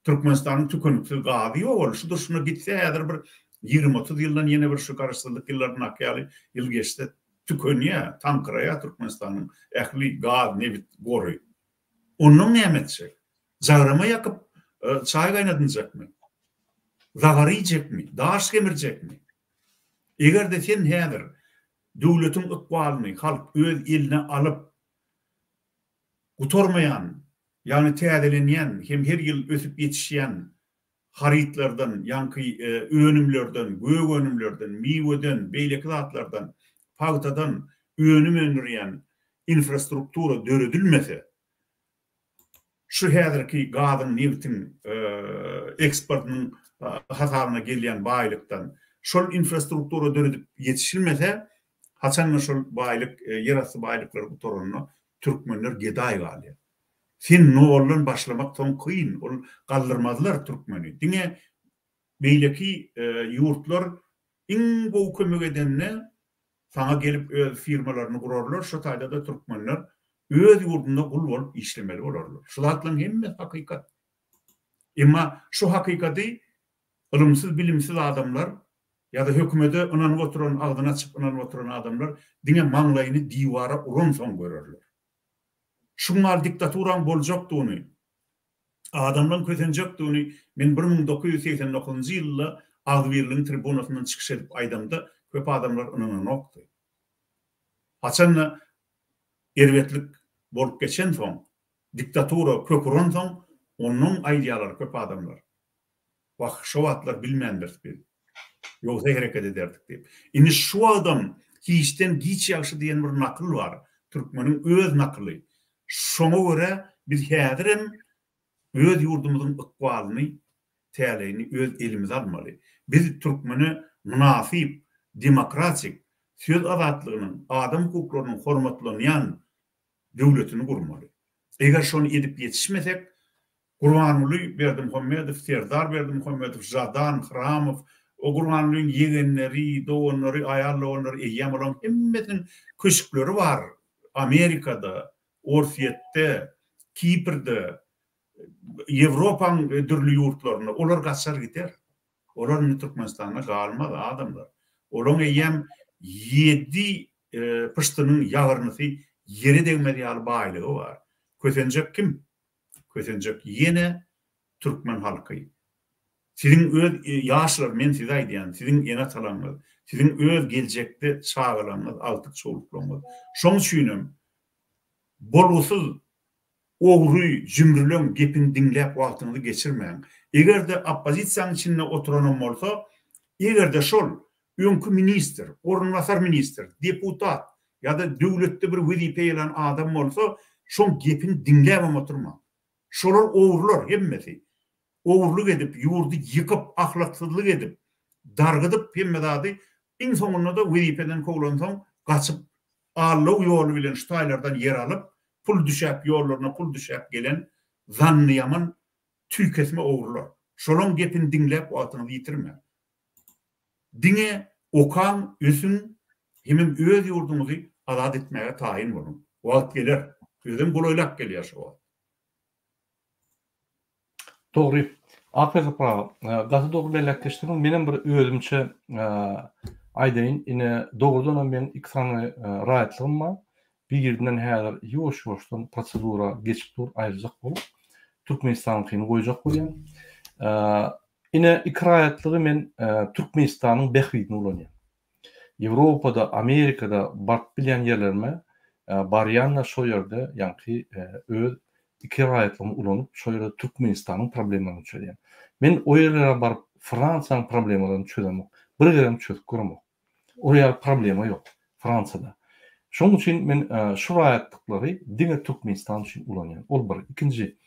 Türkmenistanyň tükeniksiz gazy ýok ol. Şu durşuna gitse häzir bir 20-30 ýyldan ýene bir şu garaşsyzlyk ýyllaryndaky ýaly ýyl geçse tükenýär, taňkyraýar Türkmenistanyň ähli gaz, nebit gory. Onnoň näme etjek? Jagrama ýakyp, çaý gaýnadynjakmy? Zagar iýjekmi? Daş gemirjekmi? Eger-de sen häzir döwletiň ykbalyny halk öz eline alyp, gutarmaýan, ýagny täzelenýän hem her ýyl ösüp ýetişýän harytlardan, ýaňky önümlerden, gök önümlerden, miweden, beýleki zatlardan, pagtadan önüm öndürýän infrastruktura döredilmese, şu häzirki gazyň, nebitiň eksportynyň hasabyna gelýän baýlykdan şol infrastruktura döredip ýetişilmese, haçanda şol baýlyk, ýerasty baýlyklar gutaranda türkmenler gedaý galýar. Sen noldan başlamak soň kyn, ol galdyrmazlar türkmeni. Diňe beýleki ýurtlar iň gowy kömek edende saňa gelip öz firmalaryny gurarlar, şo taýda-da türkmenler öz ýurdunda gul bolup işlemeli bolarlar. Şu zatlaryň hemmesi hakykat. Emma şu hakykaty ylymsyz, bilimsiz adamlar ýa-da hökümete ynanyp oturan, agzyny açyp ynanyp oturan adamlar diňe maňlaýyny diwara uransoň görerler. Şuňňal diktaturaň boljakdygyny, adamlaň kösenjekdigini men 1989-njy ýylda Agzybirligiň tribunasyndan çykyş edip aýdamda köp adamlar ynananokdy. Haçanda erbetlik bolup geçensoň, diktatura kök uransoň, onnoň aýdýarlar köp adamlar. Wah, şo wagtlar bilmändiris biz. Ýogsa hereket ederdik diýip. Indi şu wagtam hiçden giç ýagşy diýen bir nakyl bar. Türkmeniň öz nakyly. Şoňa görä biz häzirem. Öz ýurdumyzyň ykbalyny, täleýini öz elimize almaly. Biz türkmene mynasyp, demokratik, söz azatlygynyň, adam hukuklarynyň hormatlanýan döwletini gurmaly. Eger şony edip ýetişmesek, Gurbanguly Berdimuhamedow, Serdar Berdimuhamedow, Žadan, Hramow, o Gurbangulyň ýegenleri, doganlary, aýal doganlary eýýäm olaryň hemmesiniň köşkleri bar Amerikada, Orsýetde, Kiprde, Ýewropaň dürli ýurtlarynda. Olar gaçar gider. Olar indi Türkmenistanda galmaz adamlar. Olaň eýýäm ýedi pyşdynyň ýagyrnysy ýere degmez ýaly baýlygy bar. Kösenjek kim? Kösenjek ýene türkmen halky. Siziň öz ýaşlar men size aýdýan, siziň ene-atalaryňyz, siziň öz geljekde çagalaryňyz, agtyk-çowluklaryňyz. Şoň üçinem bolgusyz ogry, jümrüleň gepini diňläp wagtyňyzy geçirmäň. Eger-de oppozisiýaň içinde oturanam bolsa, eger-de şol öňki ministr, orunbasar ministr, deputat ýa-da döwletde bir wezipe eýelän adam bolsa, şoň gepini diňläbem oturmaň. Şolar ogrular hemmesi. Ogurlyk edip, ýurdy ýykyp, ahlaksyzlyk edip, dargydyp hemme zady, iň soňunda-da wezipeden kowlansoň gaçyp, aldaw ýoly bilen şu taýlardan ýer alyp, pul düşäp ýollaryna pul düşäp gelen zanny ýaman tüýkesme ogrular. Şolaň gepini diňläp wagtyňyzy ýitirmäň. Diňe okaň, ösüň hemem öz ýurduňyzy azat etmäge taýyn boluň. Wagt geler. Özem golaýlap gelýär şo wagt. Dogry. Aperin Sapar aga. Gaty dogry belläp geçdiňiz. Menem bir özümçe aýdaýyn. Ine, dogrudanam meň iki sany raýatlygym bar. Birinden häzir ýuwaş-ýuwaşdan prosedura geçip dur, aýryljak bolup. Türkmenistanyňkyny goýjak bolýan. Ine, iki raýatlygy men Türkmenistanyň bähbidine ulanýan. Ýewropada, Amerikada baryp bilýän ýerlerime barýan-da şo ýerde ýaňky öz iki raýatlygymy ulanyp, şo ýerde Türkmenistanyň problemalaryny çözýän. Men o ýerlere baryp Fransiýanyň problemalaryny çözemok. Bir gezegem çözüp göremok. Ol ýaly problema ýok Fransiýada. Şonuň üçin men şu raýatlyklary diňe Türkmenistan üçin ulanýan. Ol bir. Ikinji,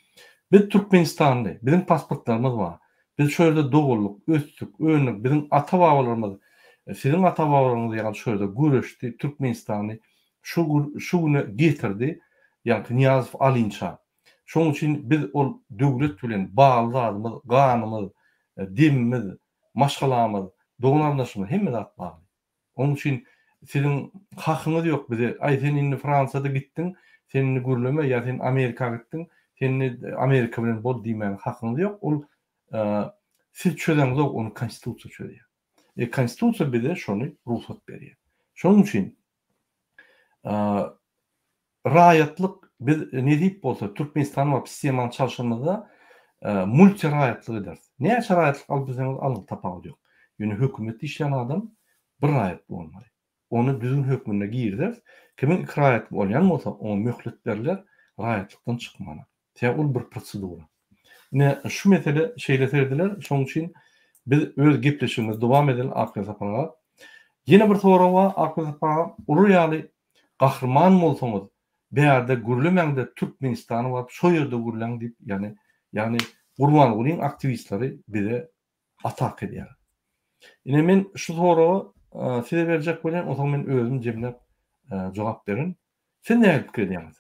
biz türkmenistanly, biziň pasportlarymyz bar. Biz şu ýerde doguldyk, ösdük, öndük. Biziň ata-babalarymyz, siziň ata-babalaryňyz ýaly şu ýerde göreşdi, Türkmenistany şu şu güne getirdi, ýaňky Nyýazow alynça. Şonuň üçin biz ol döwlet bilen bagly zadymyz, ganymyz, demimiz, maşgalamyz, dogan-garyndaşymyz hemme zat bagly. Onuň üçin siziň hakyňyz ýok bize, aý sen indi Fransiýada gitdiň, sen indi gürleme ýa sen Amerika gitdiň, sen indi Amerika bilen bol diýmäge hakyňyz ýok. Ol siz çözeňzok, ony konstitusiýa çözýär. E konstitusiýa bize şony rugsat berýär. Şonuň üçin Raýatlyk biz nesip bolsa Türkmenistana baryp sistemany çalşanymyzda multi raýatlyk ederis. Näçe raýatlyk alyp bilseňiz alyň tapawudy ýok. Ýöne hökümetde işleýän adam bir raýatly bolmaly. Ony düzgün hökmünde girizeris. Kimiň iki raýatly bolýan bolsa oňa möhlet beriler raýatlykdan çykmana. Sebäbi ol bir prosedura. Ine şu mesele şeýle serediler. Şonuň üçin biz öz gepleşigimizi dowam edeli Akgül Sapar aga. Ýene bir sorag bar Akgül Sapar aga. Olar ýaly gahryman bolsaňyz bärde gürlemäňde Türkmenistana baryp şo ýerde gürläň diýip ýagny ýagny Gurbangulyň aktiwistleri bize atak edýär. Ine men şu soragy size berjek bolýan onsoň men özüm jemläp jogap berin. Siz nähili pikir edýäňiz?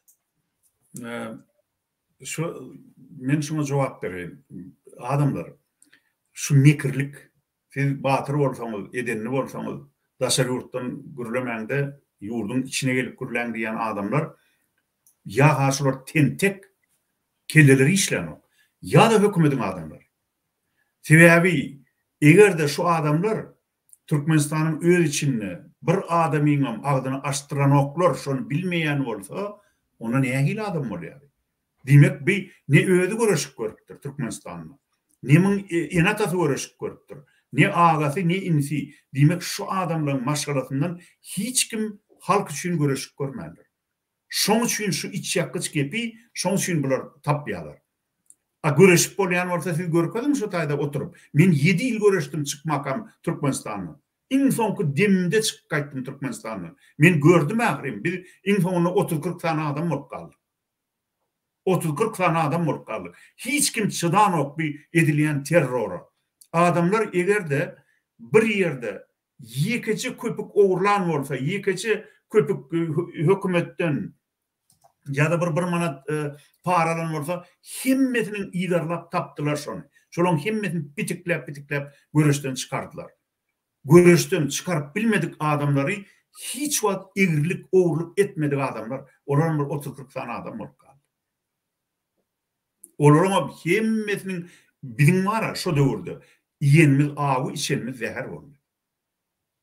Şu men şuňa jogap bereýin. Adamlar şu mekirlik siz batyr bolsaňyz, edenli bolsaňyz, daşary ýurtdan gürlemäňde ýurduň içine gelip gürläň diýýän adamlar ýa-ha şular tentek kelleleri işlänok, ýa-da hökümediň adamlary. Sebäbi eger-de şu adamlar Türkmenistanyň öz içinde bir adamyňam agzyny açdyranoklar şony bilmeýän bolsa onda nähili adam bolýar? Diýmek bi ne özi göreşip görüpdir Türkmenistanda, ne muň ene-atasy göreşip görüpdir, ne agasy, ne inisi. Diýmek şu adamlaryň maşgalasyndan hiç kim halk üçin göreşip görmändir. Şoň üçin şu içýakgyç gepi şoň üçin bular tapýalar. A göreşip bolýan bolsa siz görkeziň şu taýda oturyp. Men ýedi ýyl göreşdim çykmakam Türkmenistandan. Iň soňky demimde çykyp gaýtdym Türkmenistandan. Men gördüm ahyryn biz iň soňunda otuz 40 sany adam bolup galdyk. Otuz-kyrk sany adam bolup galdyk. Hiç kim çydanok bu edilýän terrora. Adamlar eger-de bir ýerde ýekeje köpük ogurlan bolsa, ýekeje köpük hökümetden ýa-da bir bir manat para alan bolsa, hemmesiniň yzarlap tapdylar şony. Şolaryň hemmesini pitikläp-pitikläp göreşden çykardylar. Göreşden çykaryp bilmedik adamlary hiç wagt egrilik, ogurlyk etmedik adamlar, olaram bir otuz-kyrk sany adam bolup galdy. Olaryňam hemmesiniň biziň bar-a şo döwürde iýenimiz awy, içenimiz zäher boldy.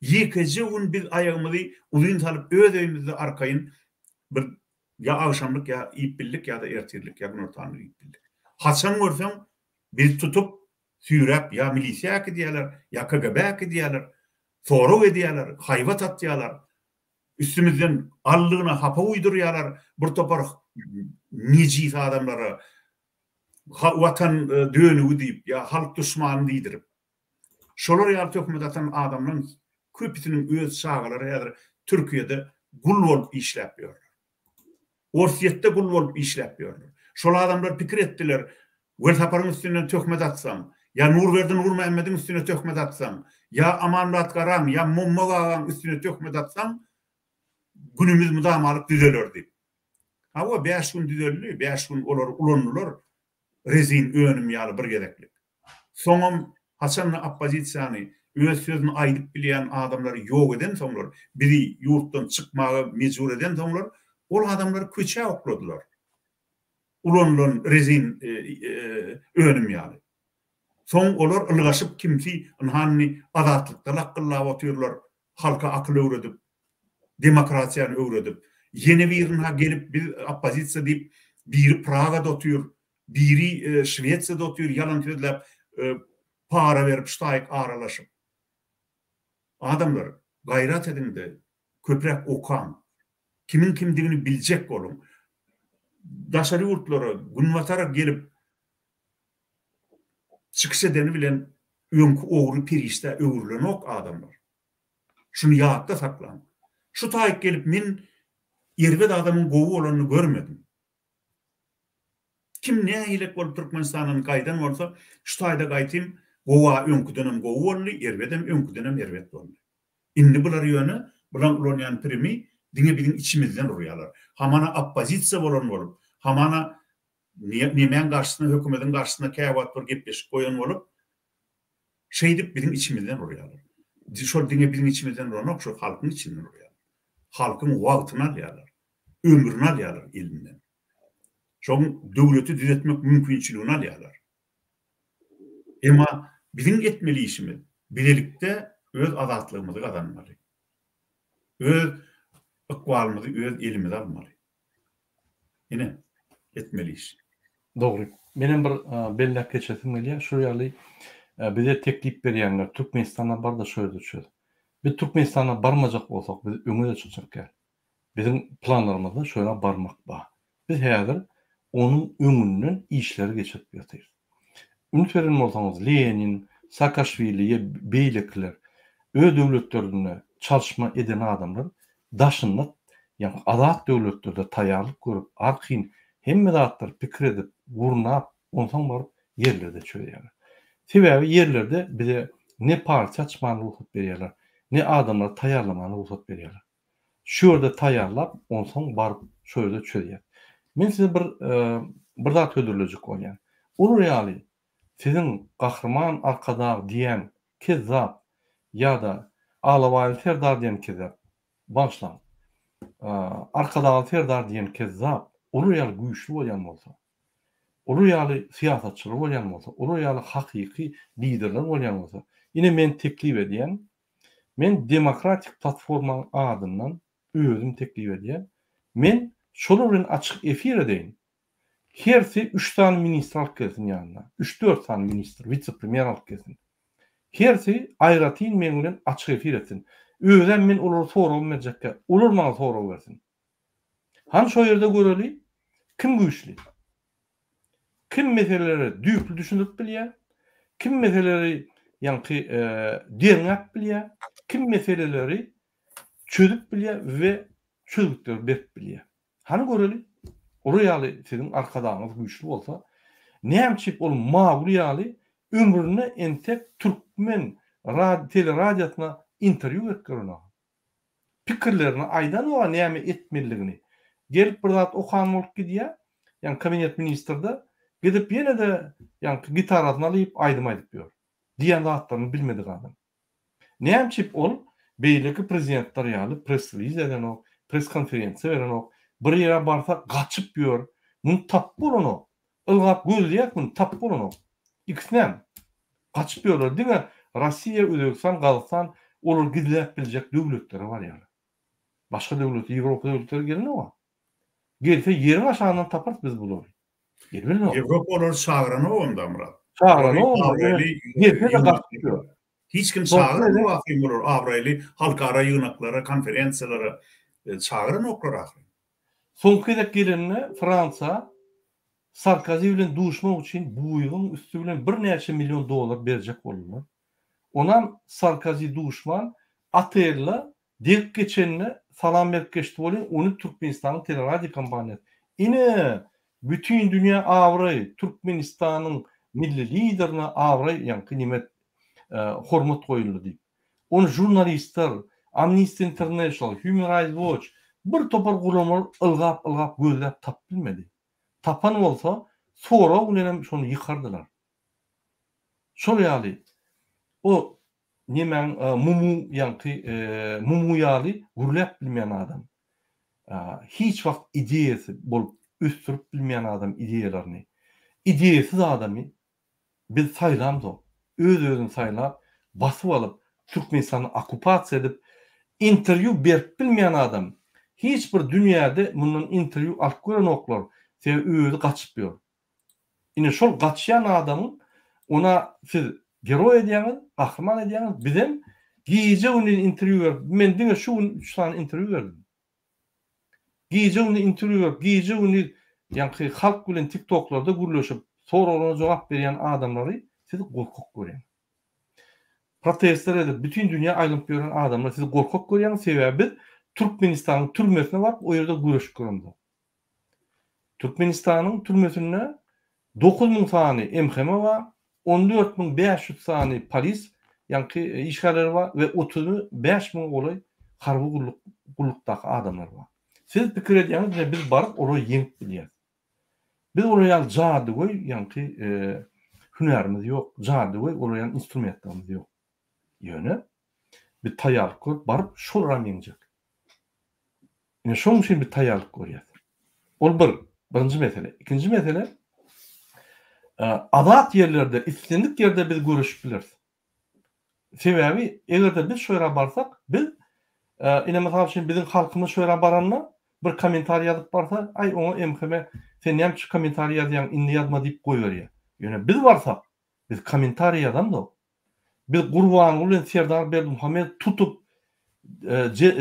Ýekeje gün biz aýagymyzy uzyn salyp öz öýümizde arkaýyn bir ýa agşamlyk ýa iýip bildik ýa-da ertirlik ýa günortanlyk iýip bildik. Haçan görseň bizi tutup süýräp ýa milisiýa äkidýärler, ýa KGB äkidýärler, sorag edýärler, haýbat atýarlar, üstümizden aldygyna hapa guýdurýarlar, bir topar nejis adamlara watan dönügi diýip ýa halk duşmany diýdirip. Şolar ýaly töhmet atan adamlaryň köpüsiniň öz çagalary häzir Türkiýede gul bolup işläp ýörler. Orsýetde gul bolup işläp ýörler. Şol adamlar pikir etdiler, Welsaparyň üstünden töhmet atsaň, ýa Nurberdi Nurmämmediň üstüne töhmet atsaň, ýa Amanmyrat Garaň, ýa Mommak agaň üstüne töhmet atsaň, günümiz mydamalyk düzeler diýip. Hawa, bäş gün düzeldi, bäş gün olary ulandylar rezin önüm ýaly bir gezeklik. Soňam haçanda oppozisiýany, öz sözüni aýdyp bilýän adamlary ýok edensoňlar, bizi ýurtdan çykmaga mejbur edensoňlar, ol adamlary köçä okladylar. Ulanylan rezin önüm ýaly. Soň olar ylgaşyp kimsi ynha indi Azatlykda lakgyllap otyrlar, halka akyl öwredip, demokratiýany öwredip. Ýene birini-ha gelip biz oppozisiýa diýip, biri Pragada otyr, Biri Şwesiýada otyr ýalan sözläp para berip ştaýk aralaşyp. Adamlar gaýrat ediňde köpräk okaň. Kimiň kimdigini biljek boluň. Daşary ýurtlara, günbatara gelip çykyş edeni bilen öňki ogry perişdä öwrülenok adamlar. Şuny ýatda saklaň. Şu taýyk gelip men erbet adamyň gowy bolanyny görmedim. Kim nähilek bolup Türkmenistandan gaýdan bolsa, şu taýda gaýtym, gowa öňküdenem gowy boldy, erbedem öňküdenem erbet boldy. Indi bular ýöne, bulaň ulanýan primi diňe biziň içimizden urýarlar. Hamana oppozisiýa bolan bolup, hamana nemäň garşysyna, hökümediň garşysyna käwagt bir gepleşik goýan bolup, şeýdip biziň içimizden urýarlar. Şol diňe biziň içimizden uranok, şol halkyň içinden urýarlar. Halkyň wagtyny alýarlar. Ömrüni alýarlar elinden. Şoň döwleti düzetmek mümkinçiligini alýarlar. Emma biziň etmeli işimiz bilelikde öz azatlygymyzy gazanmaly. Öz ykbalymyzy öz elimize almaly. Ine, etmeli iş. Dogry. Menem bir belläp geçesim gelýär. Şu ýaly bize teklip berýänler Türkmenistana bar-da şo ýerde çöz. Biz Türkmenistana barmajak bolsak, biz öňe-de çykjak däl. Biziň planlarymyzda şo ýere barmak bar. Biz häzir onuň öňünden işleri geçirip ýatyrys. Üns beren bolsaňyz, Lenin, Saakaşwili ýa beýlekiler öz döwletlerinde çalyşma eden adamlar daşynda, ýagny azat döwletlerde taýýarlyk görüp, arkaýyn hemme zatlary pikir edip, gurnap, onsoň baryp ýerlerde çözýärler. Sebäbi ýerlerde bize ne partiýa açmana rugsat berýärler, ne adamlary taýýarlamana rugsat berýärler. Şu ýerde taýýarlap, onsoň baryp şo ýerde çözýär. Men size bir bir zat hödürlejek bolýan. Olar ýaly siziň Gahryman Arkadag diýen kezzap ýa-da Alabaýly Serdar diýen kezzap, bagyşlaň, Arkadagly Serdar diýen kezzap olar ýaly güýçli bolýan bolsa, olar ýaly syýasatçylar bolýan bolsa, olar ýaly hakyky liderler bolýan bolsa, ine men teklip edýän, Men Demokratik platformaň adyndan özüm teklip edýän, men şolar bilen açyk efir edeýin. Hersi üç sany ministr alyp gelsin ýanyna. Üç-dört sany ministr, wise-premýer alyp gelsin. Hersi aýratyn meň bilen açyk efir etsin. Özem men olara soragym berjekkä, olar maňa sorag bersin. Hany şo ýerde göreli, kim güýçli? Kim meselelere düýpli düşündirip bilýär, kim meseleleri ýaňky derňäp bilýär, kim meseleleri çözüp bilýär we çözgütleri berip bilýär. Hany göreli. Olar ýaly siziň arkadagyňyz güýçli bolsa, näme üçin ol Maguly ýaly ömründe entek türkmen teleradiosyna interwýu berip görenok. Pikirlerini aýdanok näme etmelidigini. Gelip bir zat okan bolup gidýär, ýagny kabinet ministrde, gidip ýene-de ýaňky gitarasyny alyp aýdym aýdyp ýör. Diýen zatlaryny bilmedik adam. Näme üçin ol beýleki prezidentler ýaly press-reliz edenok, press-konferensiýa berenok, bir ýere barsa gaçyp ýör. Muny tapyp bolanok. Ylgap gözleýäs muny tapyp bolanok. Ikisinem gaçyp ýörler. Diňe Rossiýa, Özbegistan, Gazagystan olar gizläp biljek döwletlere barýarlar. Başga döwlet, Ýewropa döwletleri gelenok-a. Gelse ýeriň aşagyndan taparys biz bulary. Gelmez Ýewropa olary çagyranok onda Myrat. Çagyranok. Gelse-de gaçyp ýör. Hiç kim çagyranok ahyryn olary abraýly halkara ýygnaklara, konferensiýalara çagyranoklar ahyryn. Soňky gezek gelende Fransiýa Sarkozi bilen duşmak üçin Buigiň üsti bilen birnäçe million dollar berjek boldular. Onam Sarkozi duşman otelde degip geçende salam berip geçdi welin ony Türkmenistanyň teleradiokompaniýasy Ine, bütin dünýä abraý, Türkmenistanyň milli liderine abraý ýaňky neme hormat goýuldy diýip. Ony žurnalistler, Amnesty International, Human Rights Watch bir topar guramalar ylgap-ylgap gözläp tapyp bilmedi. Tapan bolsa, sorag bilenem şony ýykardylar. Şol ýaly, o nemäň Mumu ýaňky Mumu ýaly gürläp bilmeýän adam. Hiç wagt ideýasy bolup ösdürip bilmeýän adam ideýalaryny. Ideýasyz adamy biz saýlamzok. Öz-özüni saýlap, basyp alyp, Türkmenistany okkupasiýa edip, interwýu berip bilmeýän adam. Hiç bir dünýäde mundan interwýu alyp görenoklar. Sebäbi özi gaçyp ýör. Ine şol gaçýan adamyň ona siz geroý edýäňiz, gahryman edýäňiz, bizem gije-gündiz interwýu berip, men diňe şu gün üç sany interwýu berdim. Gije-gündiz interwýu berip, gije-gündiz ýaňky halk bilen tiktoklarda gürleşip, soraglara jogap berýän adamlary siz gorkak görýäňiz. Protestler edip, bütin dünýä aýlanyp ýören adamlary siz gorkak görýäňiz, sebäbi biz Türkmenistanyň türmesine baryp, o ýerde göreşip göremzok. Türkmenistanyň türmesinde 9000 sany MHM bar, 14500 sany polis, ýaňky işgärleri bar we 35 müňe golaý harby gulluk gullukdaky adamlar bar. Siz pikir edýäňiz, ine biz baryp olary ýeňip bilýäris. Biz olar ýaly jadygöý ýaňky hünärimiz ýok, jadygöý olar ýaly instrumentlerimiz ýok. Ýöne biz taýýarlyk görüp baryp şolaram ýeňjek. Ine şonuň üçin biz taýýarlyk görýäs. Ol bir, birinji mesele. Ikinji mesele, azat ýerlerde, islendik ýerde biz göreşip bileris. Sebäbi eger-de biz şo ýere barsak, biz ine mysal üçin biziň halkymyz şo ýere baranda bir kommentariý ýazyp barsa, aý oňa MHM sen näme üçin kommentariý ýazýaň, indi ýazma diýip goýberýär. Ýöne biz barsak, biz kommentariý ýazamzok. Biz Gurbanguly bilen Serdar Berdimuhamedowy tutup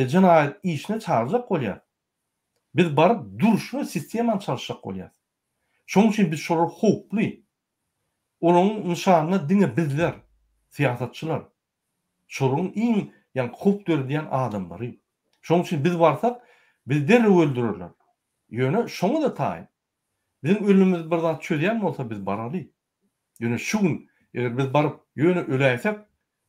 jenaýat işine çagyrjak bolýas. Biz baryp durşuna sistemany çalyşjak bolýas. Şonuň üçin biz şolar howply. Olaryň nyşanyna diňe bizler, syýasatçylar. Şolaryň iň ýaňky howp döredýän adamlary. Şonuň üçin biz barsak, bizi derrew öldürerler. Ýöne şoňa-da taýyn. Biziň ölümimiz bir zat çözýän bolsa biz baraly. Ýöne şu gün eger biz baryp ýöne öläýsek,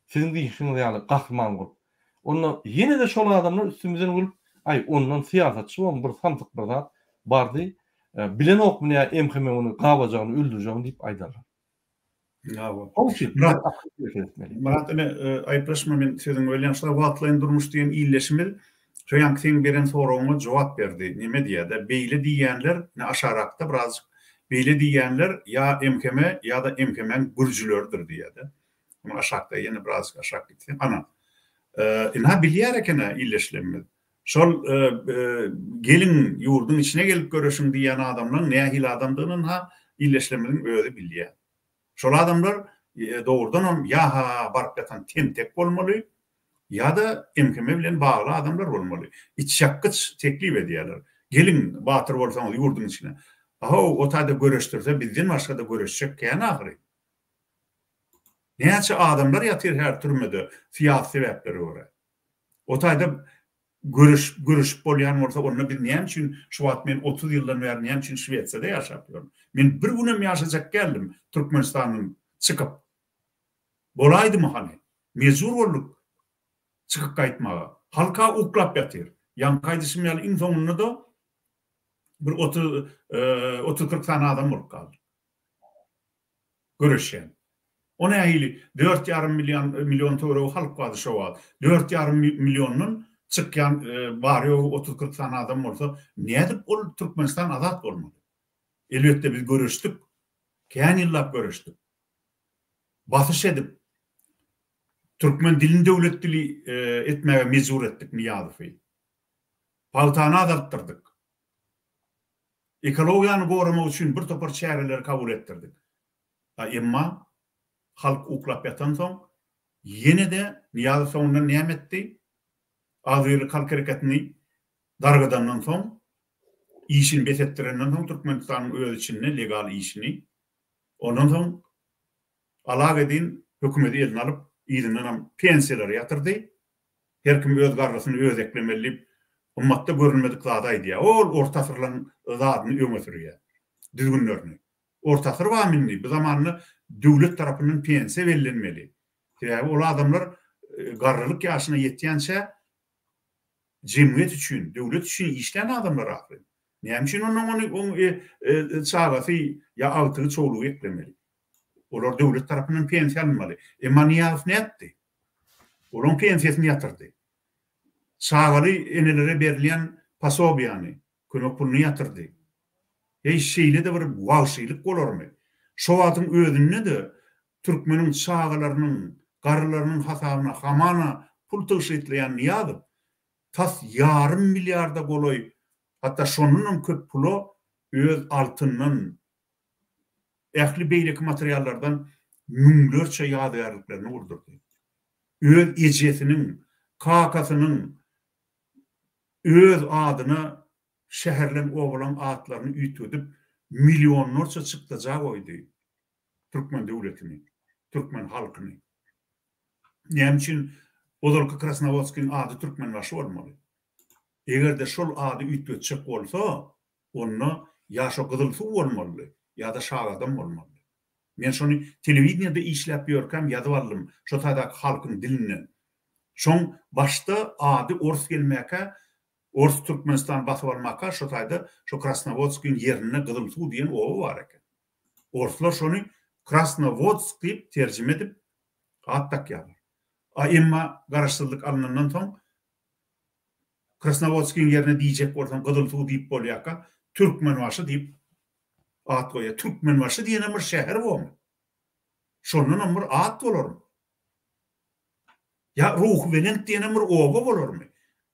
siziň diýşiňiz ýaly gahryman bolup, onda ýene-de şol adamlar üstümizden gülüp, aý, ondan syýasatçy bolan bir samsyk bir zat bardy, bilenokmy nä MHM ony gabajagyny, öldürjegini diýip aýdarlar. Myrat, Myrat ine, aýyplaşma men sözüňi bölýän, şo wagtlaýyn durmuş diýen ildeşimiz şo ýaňky seň beren soragyňa jogap berdi. Neme diýýär-de, beýle diýýänler, ine aşarakda birazjyk, beýle diýýänler ýa MHM ýa-da MHM-iň gürjüleridir diýýär-de. Muny aşakda ýene birazjyk aşak gitseň, ana. Ynha bilýär eken-ä ildeşlerimiz. Şol geliň ýurduň içine gelip göreşiň diýýän adamlaň nähili adamdygyny ynha ildeşlerimiziň özi bilýär. Şol adamlar dogrudanam ýa-ha baryp ýatan tentek bolmaly, ýa-da MHM bilen bagly adamlar bolmaly. Içýakgyç teklip edýärler. Geliň, batyr bolsaňyz ýurduň içine. A-how, o taýda göreşdirse bizden başga-da göreşjek kän ahyry. Näçe adamlar ýatyr häzir türmede syýasy sebäplere görä. O taýda. Göreş, göreşip bolýan bolsa, onda biz näme üçin şu wagt men 30 ýyldan bäri näme üçin Şwesiýada ýaşap ýörün? Men bir günem ýaşajak däldim Türkmenistandan çykyp. Bolaýdymy hany? Mejbur bolduk çykyp gaýtmaga. Halk-a uklap ýatyr. Ýaňky aýdyşym ýaly iň soňunda-da bir 30, 30-40 sany adam bolup galdyk. Göreşýän. O nähili dört ýarym million million töweregi halk bardy şo wagt. Dört ýarym milliondan çykýan bary-ýogy otuz-kyrk sany adam bolsa, nädip ol Türkmenistan azat bolmaly? Elbetde biz göreşdik. Kän ýyllap göreşdik. Basyş edip, türkmen dilini döwlet dili etmäge mejbur etdik Nyýazowy. Pagtany azaltdyrdyk. Ekologiýany goramak üçin bir topar çäreleri kabul etdirdik. A emma halk uklap ýatansoň, ýene-de Nyýazow soňundan näme etdi? Agzybirlik halk hereketini dargadandan soň, işini bes etdirenden soň Türkmenistanyň öz içinde legal işini, ondan soň alagedin hökümeti eline alyp, yzyndanam pensiýalary ýatyrdy. Her kim öz garrysyny özi eklemeli diýip, ymmatda görülmedik zady aýdýar. Ol orta asyrlaryň zadyny öňe sürýär, düzgünlerini. Orta asyr barmy indi? Bu zamanda döwlet tarapyndan pensiýa bellenmeli. Sebäbi ol adamlar garrylyk ýaşyna ýetýänçä jemgyýet üçin, döwlet üçin işlän adamlar ahyryn. Näme üçin onda ony oň çagasy ýa agtygy, çowlugy eklemeli? Olar döwlet tarapyndan pensiýa alynmaly. Emma Nyýazow nätdi? Olaryň pensiýasyny ýatyrdy. Çagaly enelere berilýän posobiýany, kömek puluny ýatyrdy. Heý, şeýle-de bir wagşylyk bolarmy? Şo wagtyň özünde-de türkmeniň çagalarynyň, garrylarynyň hasabyna hamana pul tygşytlaýan Nyýazow tas ýarym milliarda golaý, hatda şondanam köp pula öz altyndan, ähli beýleki materiallardan müňlerçe ýadygärliklerini gurdurdy. Öz ejesiniň, kakasynyň öz adyna şäherleň, obalaň atlaryny üýtgedip, millionlarça çykdaja goýdy türkmen döwletini, türkmen halkyny. Näme üçin ozalky Krasnowodskiň ady Türkmenbaşy bolmaly? Eger-de şol ady üýtgetjek bolsa, Onda ýa şo gyzyl suw bolmalydy, ýa-da Şagadam bolmalydy. Men şony telewideniýede işläp ýörkäm ýazyp aldym, şo taýdaky halkyň dilinden. Şoň başda ady ors gelmäkä, ors Türkmenistany basyp almaka şo taýda şo Krasnowodskiň ýerinde Gyzyl suw diýen oba bar eken. Orslar şony Krasnowodsk diýip terjime edip at dakýarlar. A emma garaşsyzlyk alnandan soň Krasnowodskiň ýerine diýjek bolsaň Gyzylsuw diýip bolýarka, Türkmenbaşy diýip at goýýar. Türkmenbaşy diýenem bir şäher bormy? Şondanam bir at bolarmy? Ýa Ruhubelent diýenem bir oba bolarmy?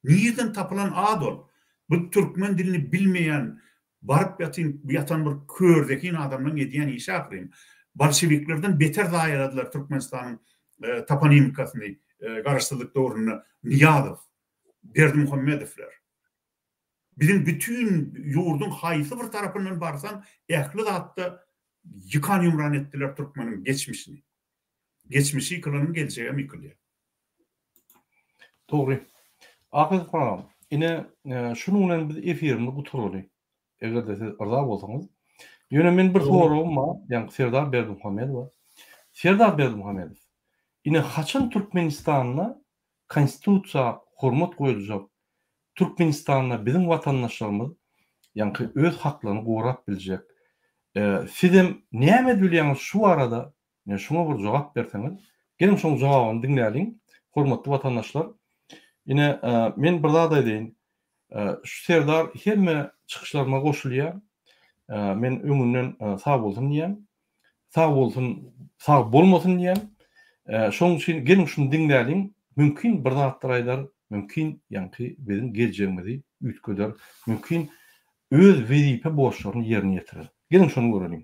Nirden tapylan at ol? Bu türkmen dilini bilmeýän, baryp ýatyn ýatan bir körzehin adamlaryň edýän işi ahyryn. Bolşewiklerden beter zaýaladylar Türkmenistanyň toponimikasyny garaşsyzlyk döwründe Nyýazow. Berdimuhamedowlar. Biziň bütin ýurduň haýsy bir tarapyndan barsaň, ähli zatda ýykan-ýumran etdiler türkmeniň geçmişini. Geçmişi ýykylanyň geljegem ýykylýar. Dogry. Akyl agam, ine, şunuň bilen biz efirimizi gutaraly. Eger-de siz yrza bolsaňyz. Ýöne men bir soragym bar, ýaňky Serdar Berdimuhamedowa. Serdar Berdimuhamedow, ine haçan Türkmenistanda Konstitusiýa hormat goýuljak Türkmenistanda biziň watandaşlarymyz ýaňky öz haklaryny gorap biljek. Sizem näme bilýäňiz şu barada ine şuňa bir jogap berseňiz. Geliň şoň jogabyny diňläliň hormatly watandaşlar. Ine men bir zat aýdaýyn. Şu Serdar hemme çykyşlaryma goşulýar. Men öňünden sag bolsun diýýän. Sag bolsun, sag bolmasyn diýýän. Şonuň üçin geliň şuny diňläliň. Mümkin bir zatlar aýdar, mümkin ýaňky biziň geljegimizi üýtgeder, mümkin öz wezipe borçlaryny ýerine ýetirer. Geliň şony göreliň.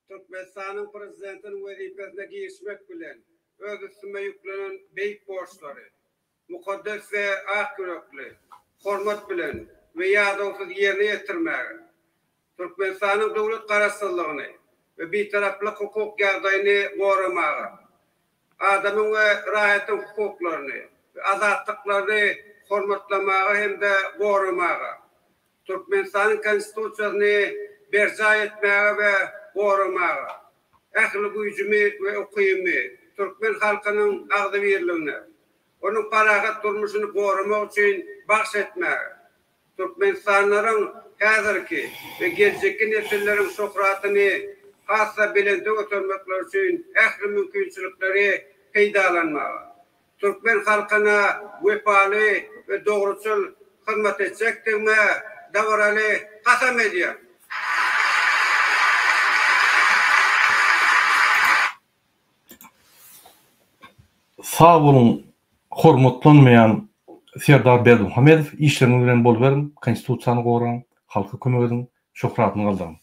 Türkmenistanyň Prezidentiniň wezipesine girişmek bilen, öz üstüme ýüklenen beýik borçlary mukaddes we ak ýürekli, hormat bilen we. we ýadawsyz ýerine ýetirmäge, Türkmenistanyň döwlet Garaşsyzlygyny we Bitaraplyk hukuk ýagdaýyny goramaga, adamyň we raýatyň hukuklaryny we azatlyklaryny hormatlamaga hem-de goramaga, Türkmenistanyň Konstitusiýasyny berjaý etmäge we goramaga, ähli güýjümi we ukybymy türkmen halkynyň agzybirligine, onuň parahat durmuşyny goramak üçin bagyş etmäge, türkmenistanlylaryň häzirki we geljekki nesilleriň şöhratyny has-da belende götermekleri üçin ähli mümkinçilikleri peýdalanmaga, türkmen halkyna wepaly we dogruçyl hyzmat etjekdigime dabaraly kasam edýän. Sag boluň hormatlanmaýan Serdar Berdimuhamedow işleriňiz bilen boluberiň konstitusiýany goraň halka kömek ediň şöhratyny galdyryň.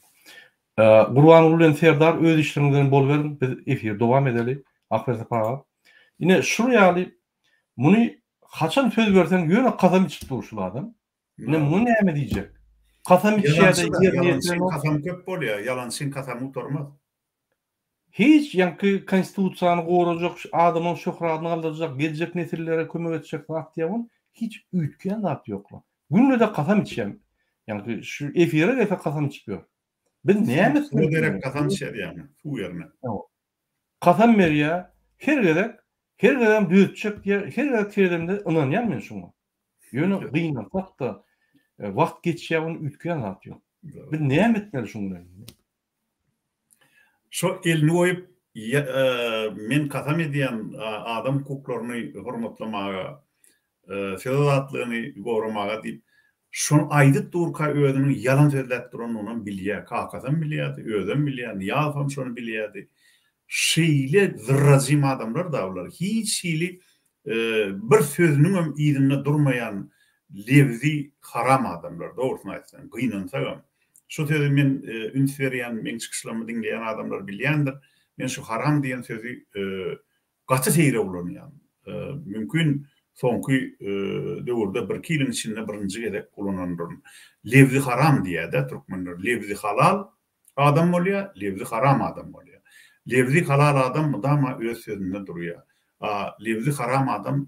Gurbanguly bilen Serdar öz işleriňiz bilen boluberiň biz efiri dowam edeli Akwersapar aga. Ine şul ýaly muny haçan söz berseň ýöne kasam içip dur şul adam. Ine muňa näme diýjek? Kasam içýärde ýerine ýetirenok. Kasam köp bolýar ýalançyň kasamy gutarmaz. Hiç ýaňky konstitusiýany gorajak, adamyň şöhratyny galdyrjak, geljek nesillere kömek etjek zat diýýär ol. Hiç üýtgän zat ýokla. Günde-de kasam içýän. Ýaňky şu efire gelse kasam içip ýör. Biz näme etmeli? Suwa derek kasam içýär ýagny, suw ýerine. Kasam berýär, her gezek, her gezegem düzetjek diýýär, her gezek seredemde ynanýan men şuňa. Ýöne gynansak-da, wagt geçýär, ony üýtgän zat ýok. Biz näme etmeli şuň bilen? Şo elini goýup, men kasam edýän adam hukuklaryny hormatlamaga, söz azatlygyny goramaga diýip, şony aýdyp durka özüniň ýalan sözläp duranlygynam bilýär. Kakasam bilýärdi, özem bilýär, Nyýazowam şony bilýärdi. Şeýle zyrrajym adamlar-da bular. Hiç hili bir sözüniňem yzynda durmaýan lebzi haram adamlar, dogrusyny aýtsaň, gynansagam. Şu sözi men üns berýän, meň çykyşlarymy diňleýän adamlar bilýändir. Men şu haram diýen sözi gaty seýrek ulanýan. Mümkin soňky döwürde birki ýylyň içinde birinji gezek ulanandyryn. Lebzi haram diýýär-dä türkmenler. Lebzi halal adam bolýar, lebzi haram adam bolýar. Lebzi halal adam mydama öz sözünde durýar. A lebzi haram adam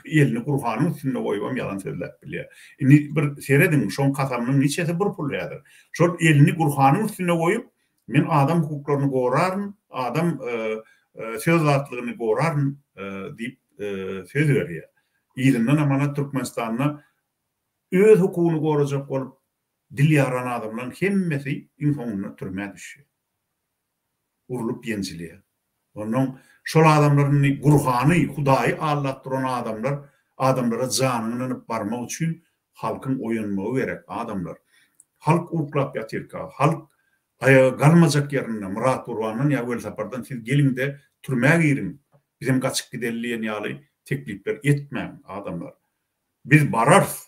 elini Gurhanyň üstünde goýubam ýalan sözläp bilýär. Indi bir serediň, şoň kasamynyň niçesi bir pul häzir. Şol elini Gurhanyň üstünde goýup, men adam hukuklaryny goraryn, adam söz azatlygyny goraryn diýip söz berýär. Yzyndanam ana Türkmenistanda öz hukugyny gorajak bolup dil ýaran adamlaryň hemmesi iň soňunda türmä düşýär. Urlup ýenjilýär. Onnoň şol adamlar indi Gurhany, Hudaýy aldap duran adamlar, adamlara janyňy ynanyp barmak üçin halkyň oýanmagy gerek, adamlar. Halk uklap ýatyrka, halk aýaga galmajak ýerinde Myrat Gurbandan ýa Welsapardan siz geliňde türmä giriň, bizem gaçyp gideli diýen ýaly teklipler etmäň, adamlar. Biz bararys,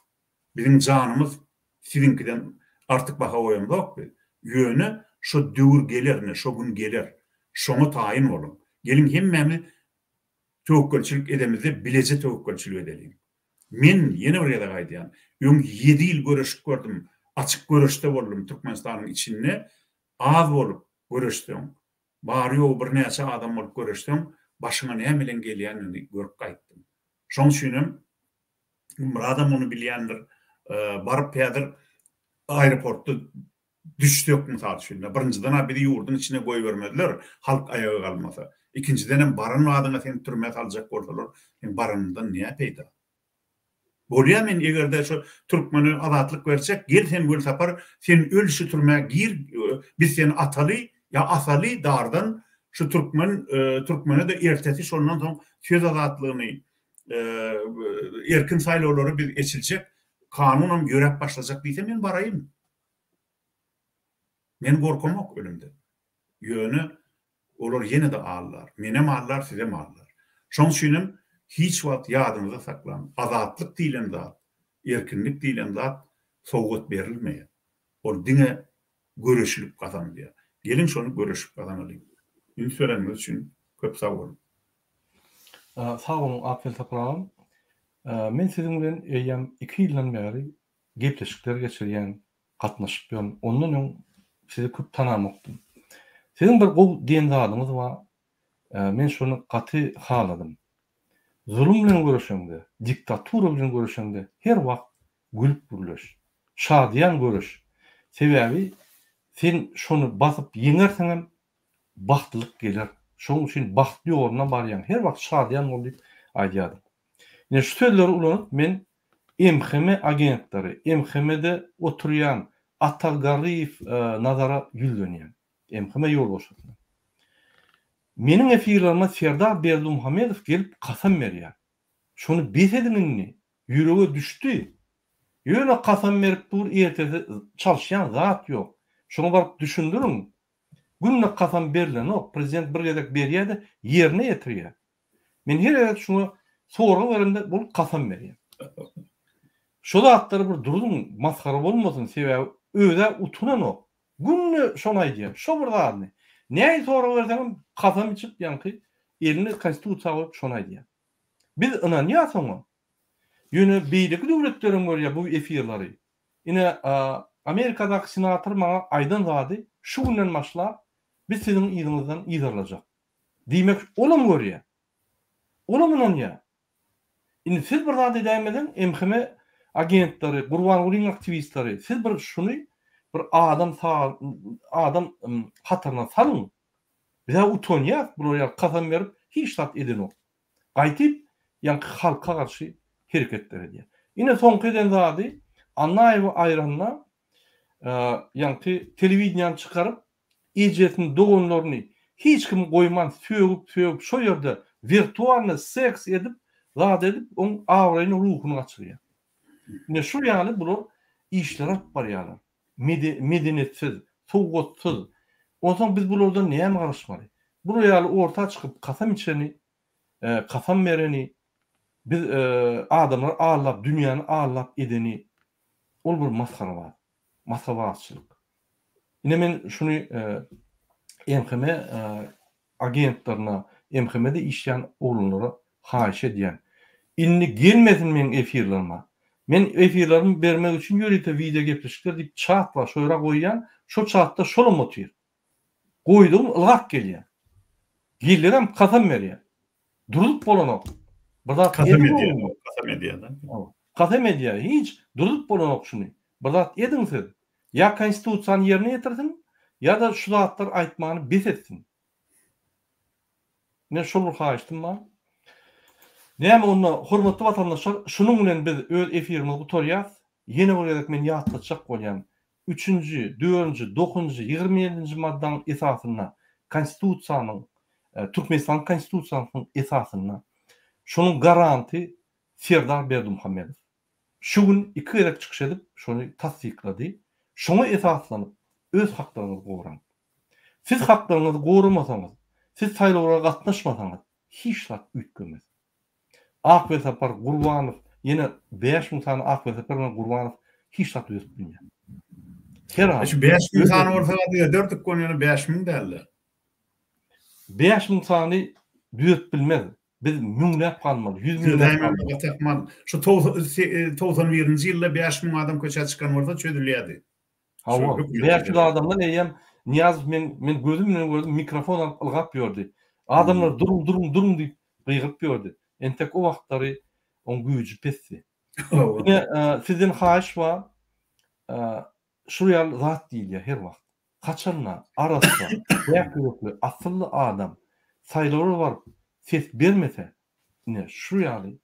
Biziň janymyz siziňkiden artyk baha goýamzok biz. Ýöne şo döwür geler ine, şo gün geler. Şoňa taýyn boluň. Geliň hemmämiz töwekgelçilik edemizde bileje töwekgelçilik edeliň. Men ýene bir gezek aýdýan, öň ýedi ýyl göreşip gördüm, açyk göreşde boldum Türkmenistanyň içinde az bolup göreşseň, bary-ýogy birnäçe adam bolup göreşseň başyňa nämeleň gelýändigini görüp gaýtdym. Şoň üçinem Myradam muny bilýändir. Baryp häzir aeroportda düşsek, mysal üçin, birinjiden-ä bizi ýurduň içine goýbermezler, halk aýaga galmasa. Ikinjidenem baran badyňa seni türmä saljak bolsalar, seň baranyňdan nä peýda? Bolýa men eger-de şu türkmene azatlyk berjek, gel sen Welsapar, sen öl şu türmä gir, biz seni ataly ýa asaly dardan, şu türkmen türkmene-de ertesi şondan soň söz azatlygyny, erkin saýlawlary biz eçiljek, kanunam ýöräp başlajak diýse men baraýyn. Men gorkamok ölümden. Ýöne olar ýene-de aldar. Menem aldar, sizem aldar. Şoň üçinem hiç wagt ýadyňyzda saklaň, azatlyk diýlen zat, erkinlik diýlen zat sowgat berilmeýär. Ol diňe göreşilip gazanylýar. Geliň şony göreşip gazanalyň. Üns bereniňiz üçin köp sag boluň. Sag boluň Akbel Sapar agam. Men siziň bilen eýýäm iki ýyldan bäri gepleşikler geçirýän, gatnaşyp ýörün. Ondan öň sizi köp tanamokdym. Siziň bir gowy diýen zadyňyz bar. Men şony gaty haladym. Zulum bilen göreşeňde, diktatura bilen göreşeňde her wagt gülüp gürleş. Şadyýan göreş. Sebäbi sen şony basyp ýeňerseňem bagtlylyk geler. Şonuň üçin bagtly ýoluna barýaň. Her wagt şadyýan bol diýip aýdýardyň. Ine şu sözleri ulanyp men MHM agentleri, MHM-de oturýan Ata Garryýew Nazara ýüzlenýän. MHM ýolbaşçysyna. Meniň efirlerime Serdar Berdimuhamedow gelip kasam berýär. Şony bes ediň indi. Ýürege düşdi. Ýöne kasam berip dur ertesi çalyşýan zat ýok. Şoňa baryp düşündiriň. Günde kasam berlenok. Prezident bir gezek berýär-de ýerine ýetirýär. Men her gezek şuňa sorag beremde bolup kasam berýär. Şo zatlary bir duruň masgara bolmasyn sebäbi özä utananok. Günde şony aýdýar. Şo bir zadyny. Nähili sorag berseňem kasam içip ýaňky elini konstitusiýa goýup şony aýdýar. Biz ynanýas oňa. Ýöne beýleki döwletlerem görýär bu efirleri. Ine Amerikadaky senator maňa aýdan zady şu günden başlap biz siziň yzyňyzdan yzarlajak. Diýmek olam görýär. Olam ynanýar. Indi siz bir zat edäýmeseň MHM agentleri, Gurbangulyň aktiwistleri siz bir şuny bir adam adam hataryna salyň. Bizä utanýas bular ýaly kasam berip hiç zat edenok. Gaýtyp ýaňky halka garşy hereketler edýär. Ine soňky eden zady Annaýewi aýranda ýaňky telewideniýany çykaryp ejesini doganlaryny hiç kimi goýman sögüp sögüp şo ýerde wirtualny seks edip zat edip oň abraýyny ruhuny gaçyrýar. Ine şu ýaly bular işleri alyp barýarlar. Medeniýetsiz, sowatsyz. Onsoň biz bulardan näme garaşmaly? Bular ýaly orta çykyp kasam içeni, kasam bereni, biz adamlary aldap, dünýäni aldap edeni ol bir masgarabaz, masgarabazçylyk. Ine men şuny MHM agentlerine, MHM-de işleýän oglanlara haýyş edýän. Indi gelmesin meň efirlerime. Men efirlerimi bermek üçin ýörite wideo gepleşikler diýip çat bar, şo ýere goýýan, şo çatda şolam otyr. Goýdugym ylgap gelýär. Gelýärem kasam berýär. Durup bolanok. Bir zat Kasam edýär, kasam edýär-de. Kasam edýär. Hiç durup bolanok şuny. Bir zat ediň siz. Ýa konstitusiýany ýerine ýetirsin, ýa-da şu zatlary aýtmany bes etsin. Ine şol bir haýyştym bar. Näme onda hormatly watandaşlar şunuň bilen biz öz efirimizi gutarýas. Ýene bir gezek men ýatlatjak bolýan. Üçünji, dördünji, dokuzynjy, 27-nji maddaň esasynda Konstitusiýanyň, Türkmenistanyň Konstitusiýasynyň esasynda şonuň garanty Serdar Berdimuhamedow. Şu gün iki gezek çykyş edip, şony tassyklady. Şoňa esaslanyp, öz haklaryňyzy goraň. Siz haklaryňyzy goramasaňyz, siz saýlawlara gatnaşmasaňyz, hiç zat üýtgemez. Ak Welsapar Gurbanow, ýene 5000 sany Ak Welsapar bilen Gurbanow hiç zat düzetip bilmeýär. Her an. Şu 5000 sany bolsa düzederdik ony ýöne 5000 däldi. 5000 sany düzetip bilmez. Biz müňläp galmaly, ýüz müňläp galmaly. Gaty ahmal. Şu 91-nji ýylda 5000 adam köçä çykan bolsa çözülýärdi. Hawa, 500 adamdan eýýäm Nyýazow men men gözüm bilen gördüm, mikrofon alyp ylgap ýördi. Adamlar duruň, duruň, duruň diýip gygyryp ýördi. Entek o wagtlary oň güýji pesdi. Ine, sizden haýyş bar, şul ýaly zat diýilýär her wagt. Haçanda arassa, päk ýürekli, asylly adam saýlawlara baryp ses bermese, ine şu ýaly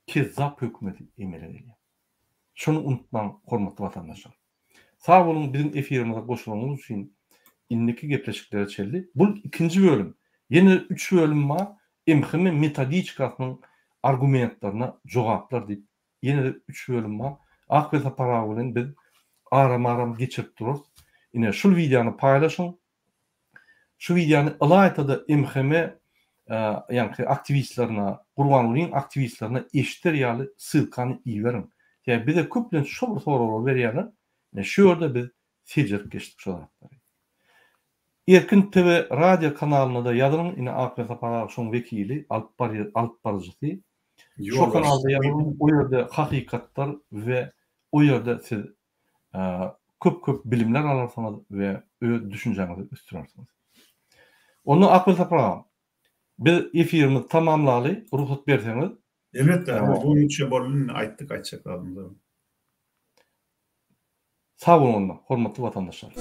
kezzap hökümeti emele gelýär. Şony unutmaň hormatly watandaşlar. Sag boluň biziň efirimize goşulanyňyz üçin indiki gepleşiklere çenli. Bul ikinji bölüm. Ýene üç bölüm bar MHM metodiçkasynyň argumentlerine jogaplar diýip Ýene-de üç bölüm bar. Ak Welsapar aga bilen biz aram-aram geçirip durarys. Ine, şul wideony paýlaşyň. Şu wideony ylaýta-da MHM ýaňky aktiwistlerine, Gurbangulyň aktiwistlerine eşder ýaly ssylkany iberiň. Sebäbi bize köplenç şol bir soraglary berýärler. Ine, şu ýerde biz seljerip geçdik şo zatlary. Erkin TV radio kanalyna-da ýazylyň. Ine, Ak Welsapar aga şoň wekili, alyp barýar, alyp baryjysy. Şo kanalda ýazylyň, o ýerde hakykatlar we. O ýerde siz köp-köp bilimler alarsyňyz we öz düşünjäňizi ösdürersiňiz. Onda Akgül Sapar agam, biz efirimizi tamamlaly, rugsat berseňiz. Elbetde, bu üçe boldy indi aýtdyk aýtjak zadymyzy. Sag boluň onda, hormatly watandaşlar.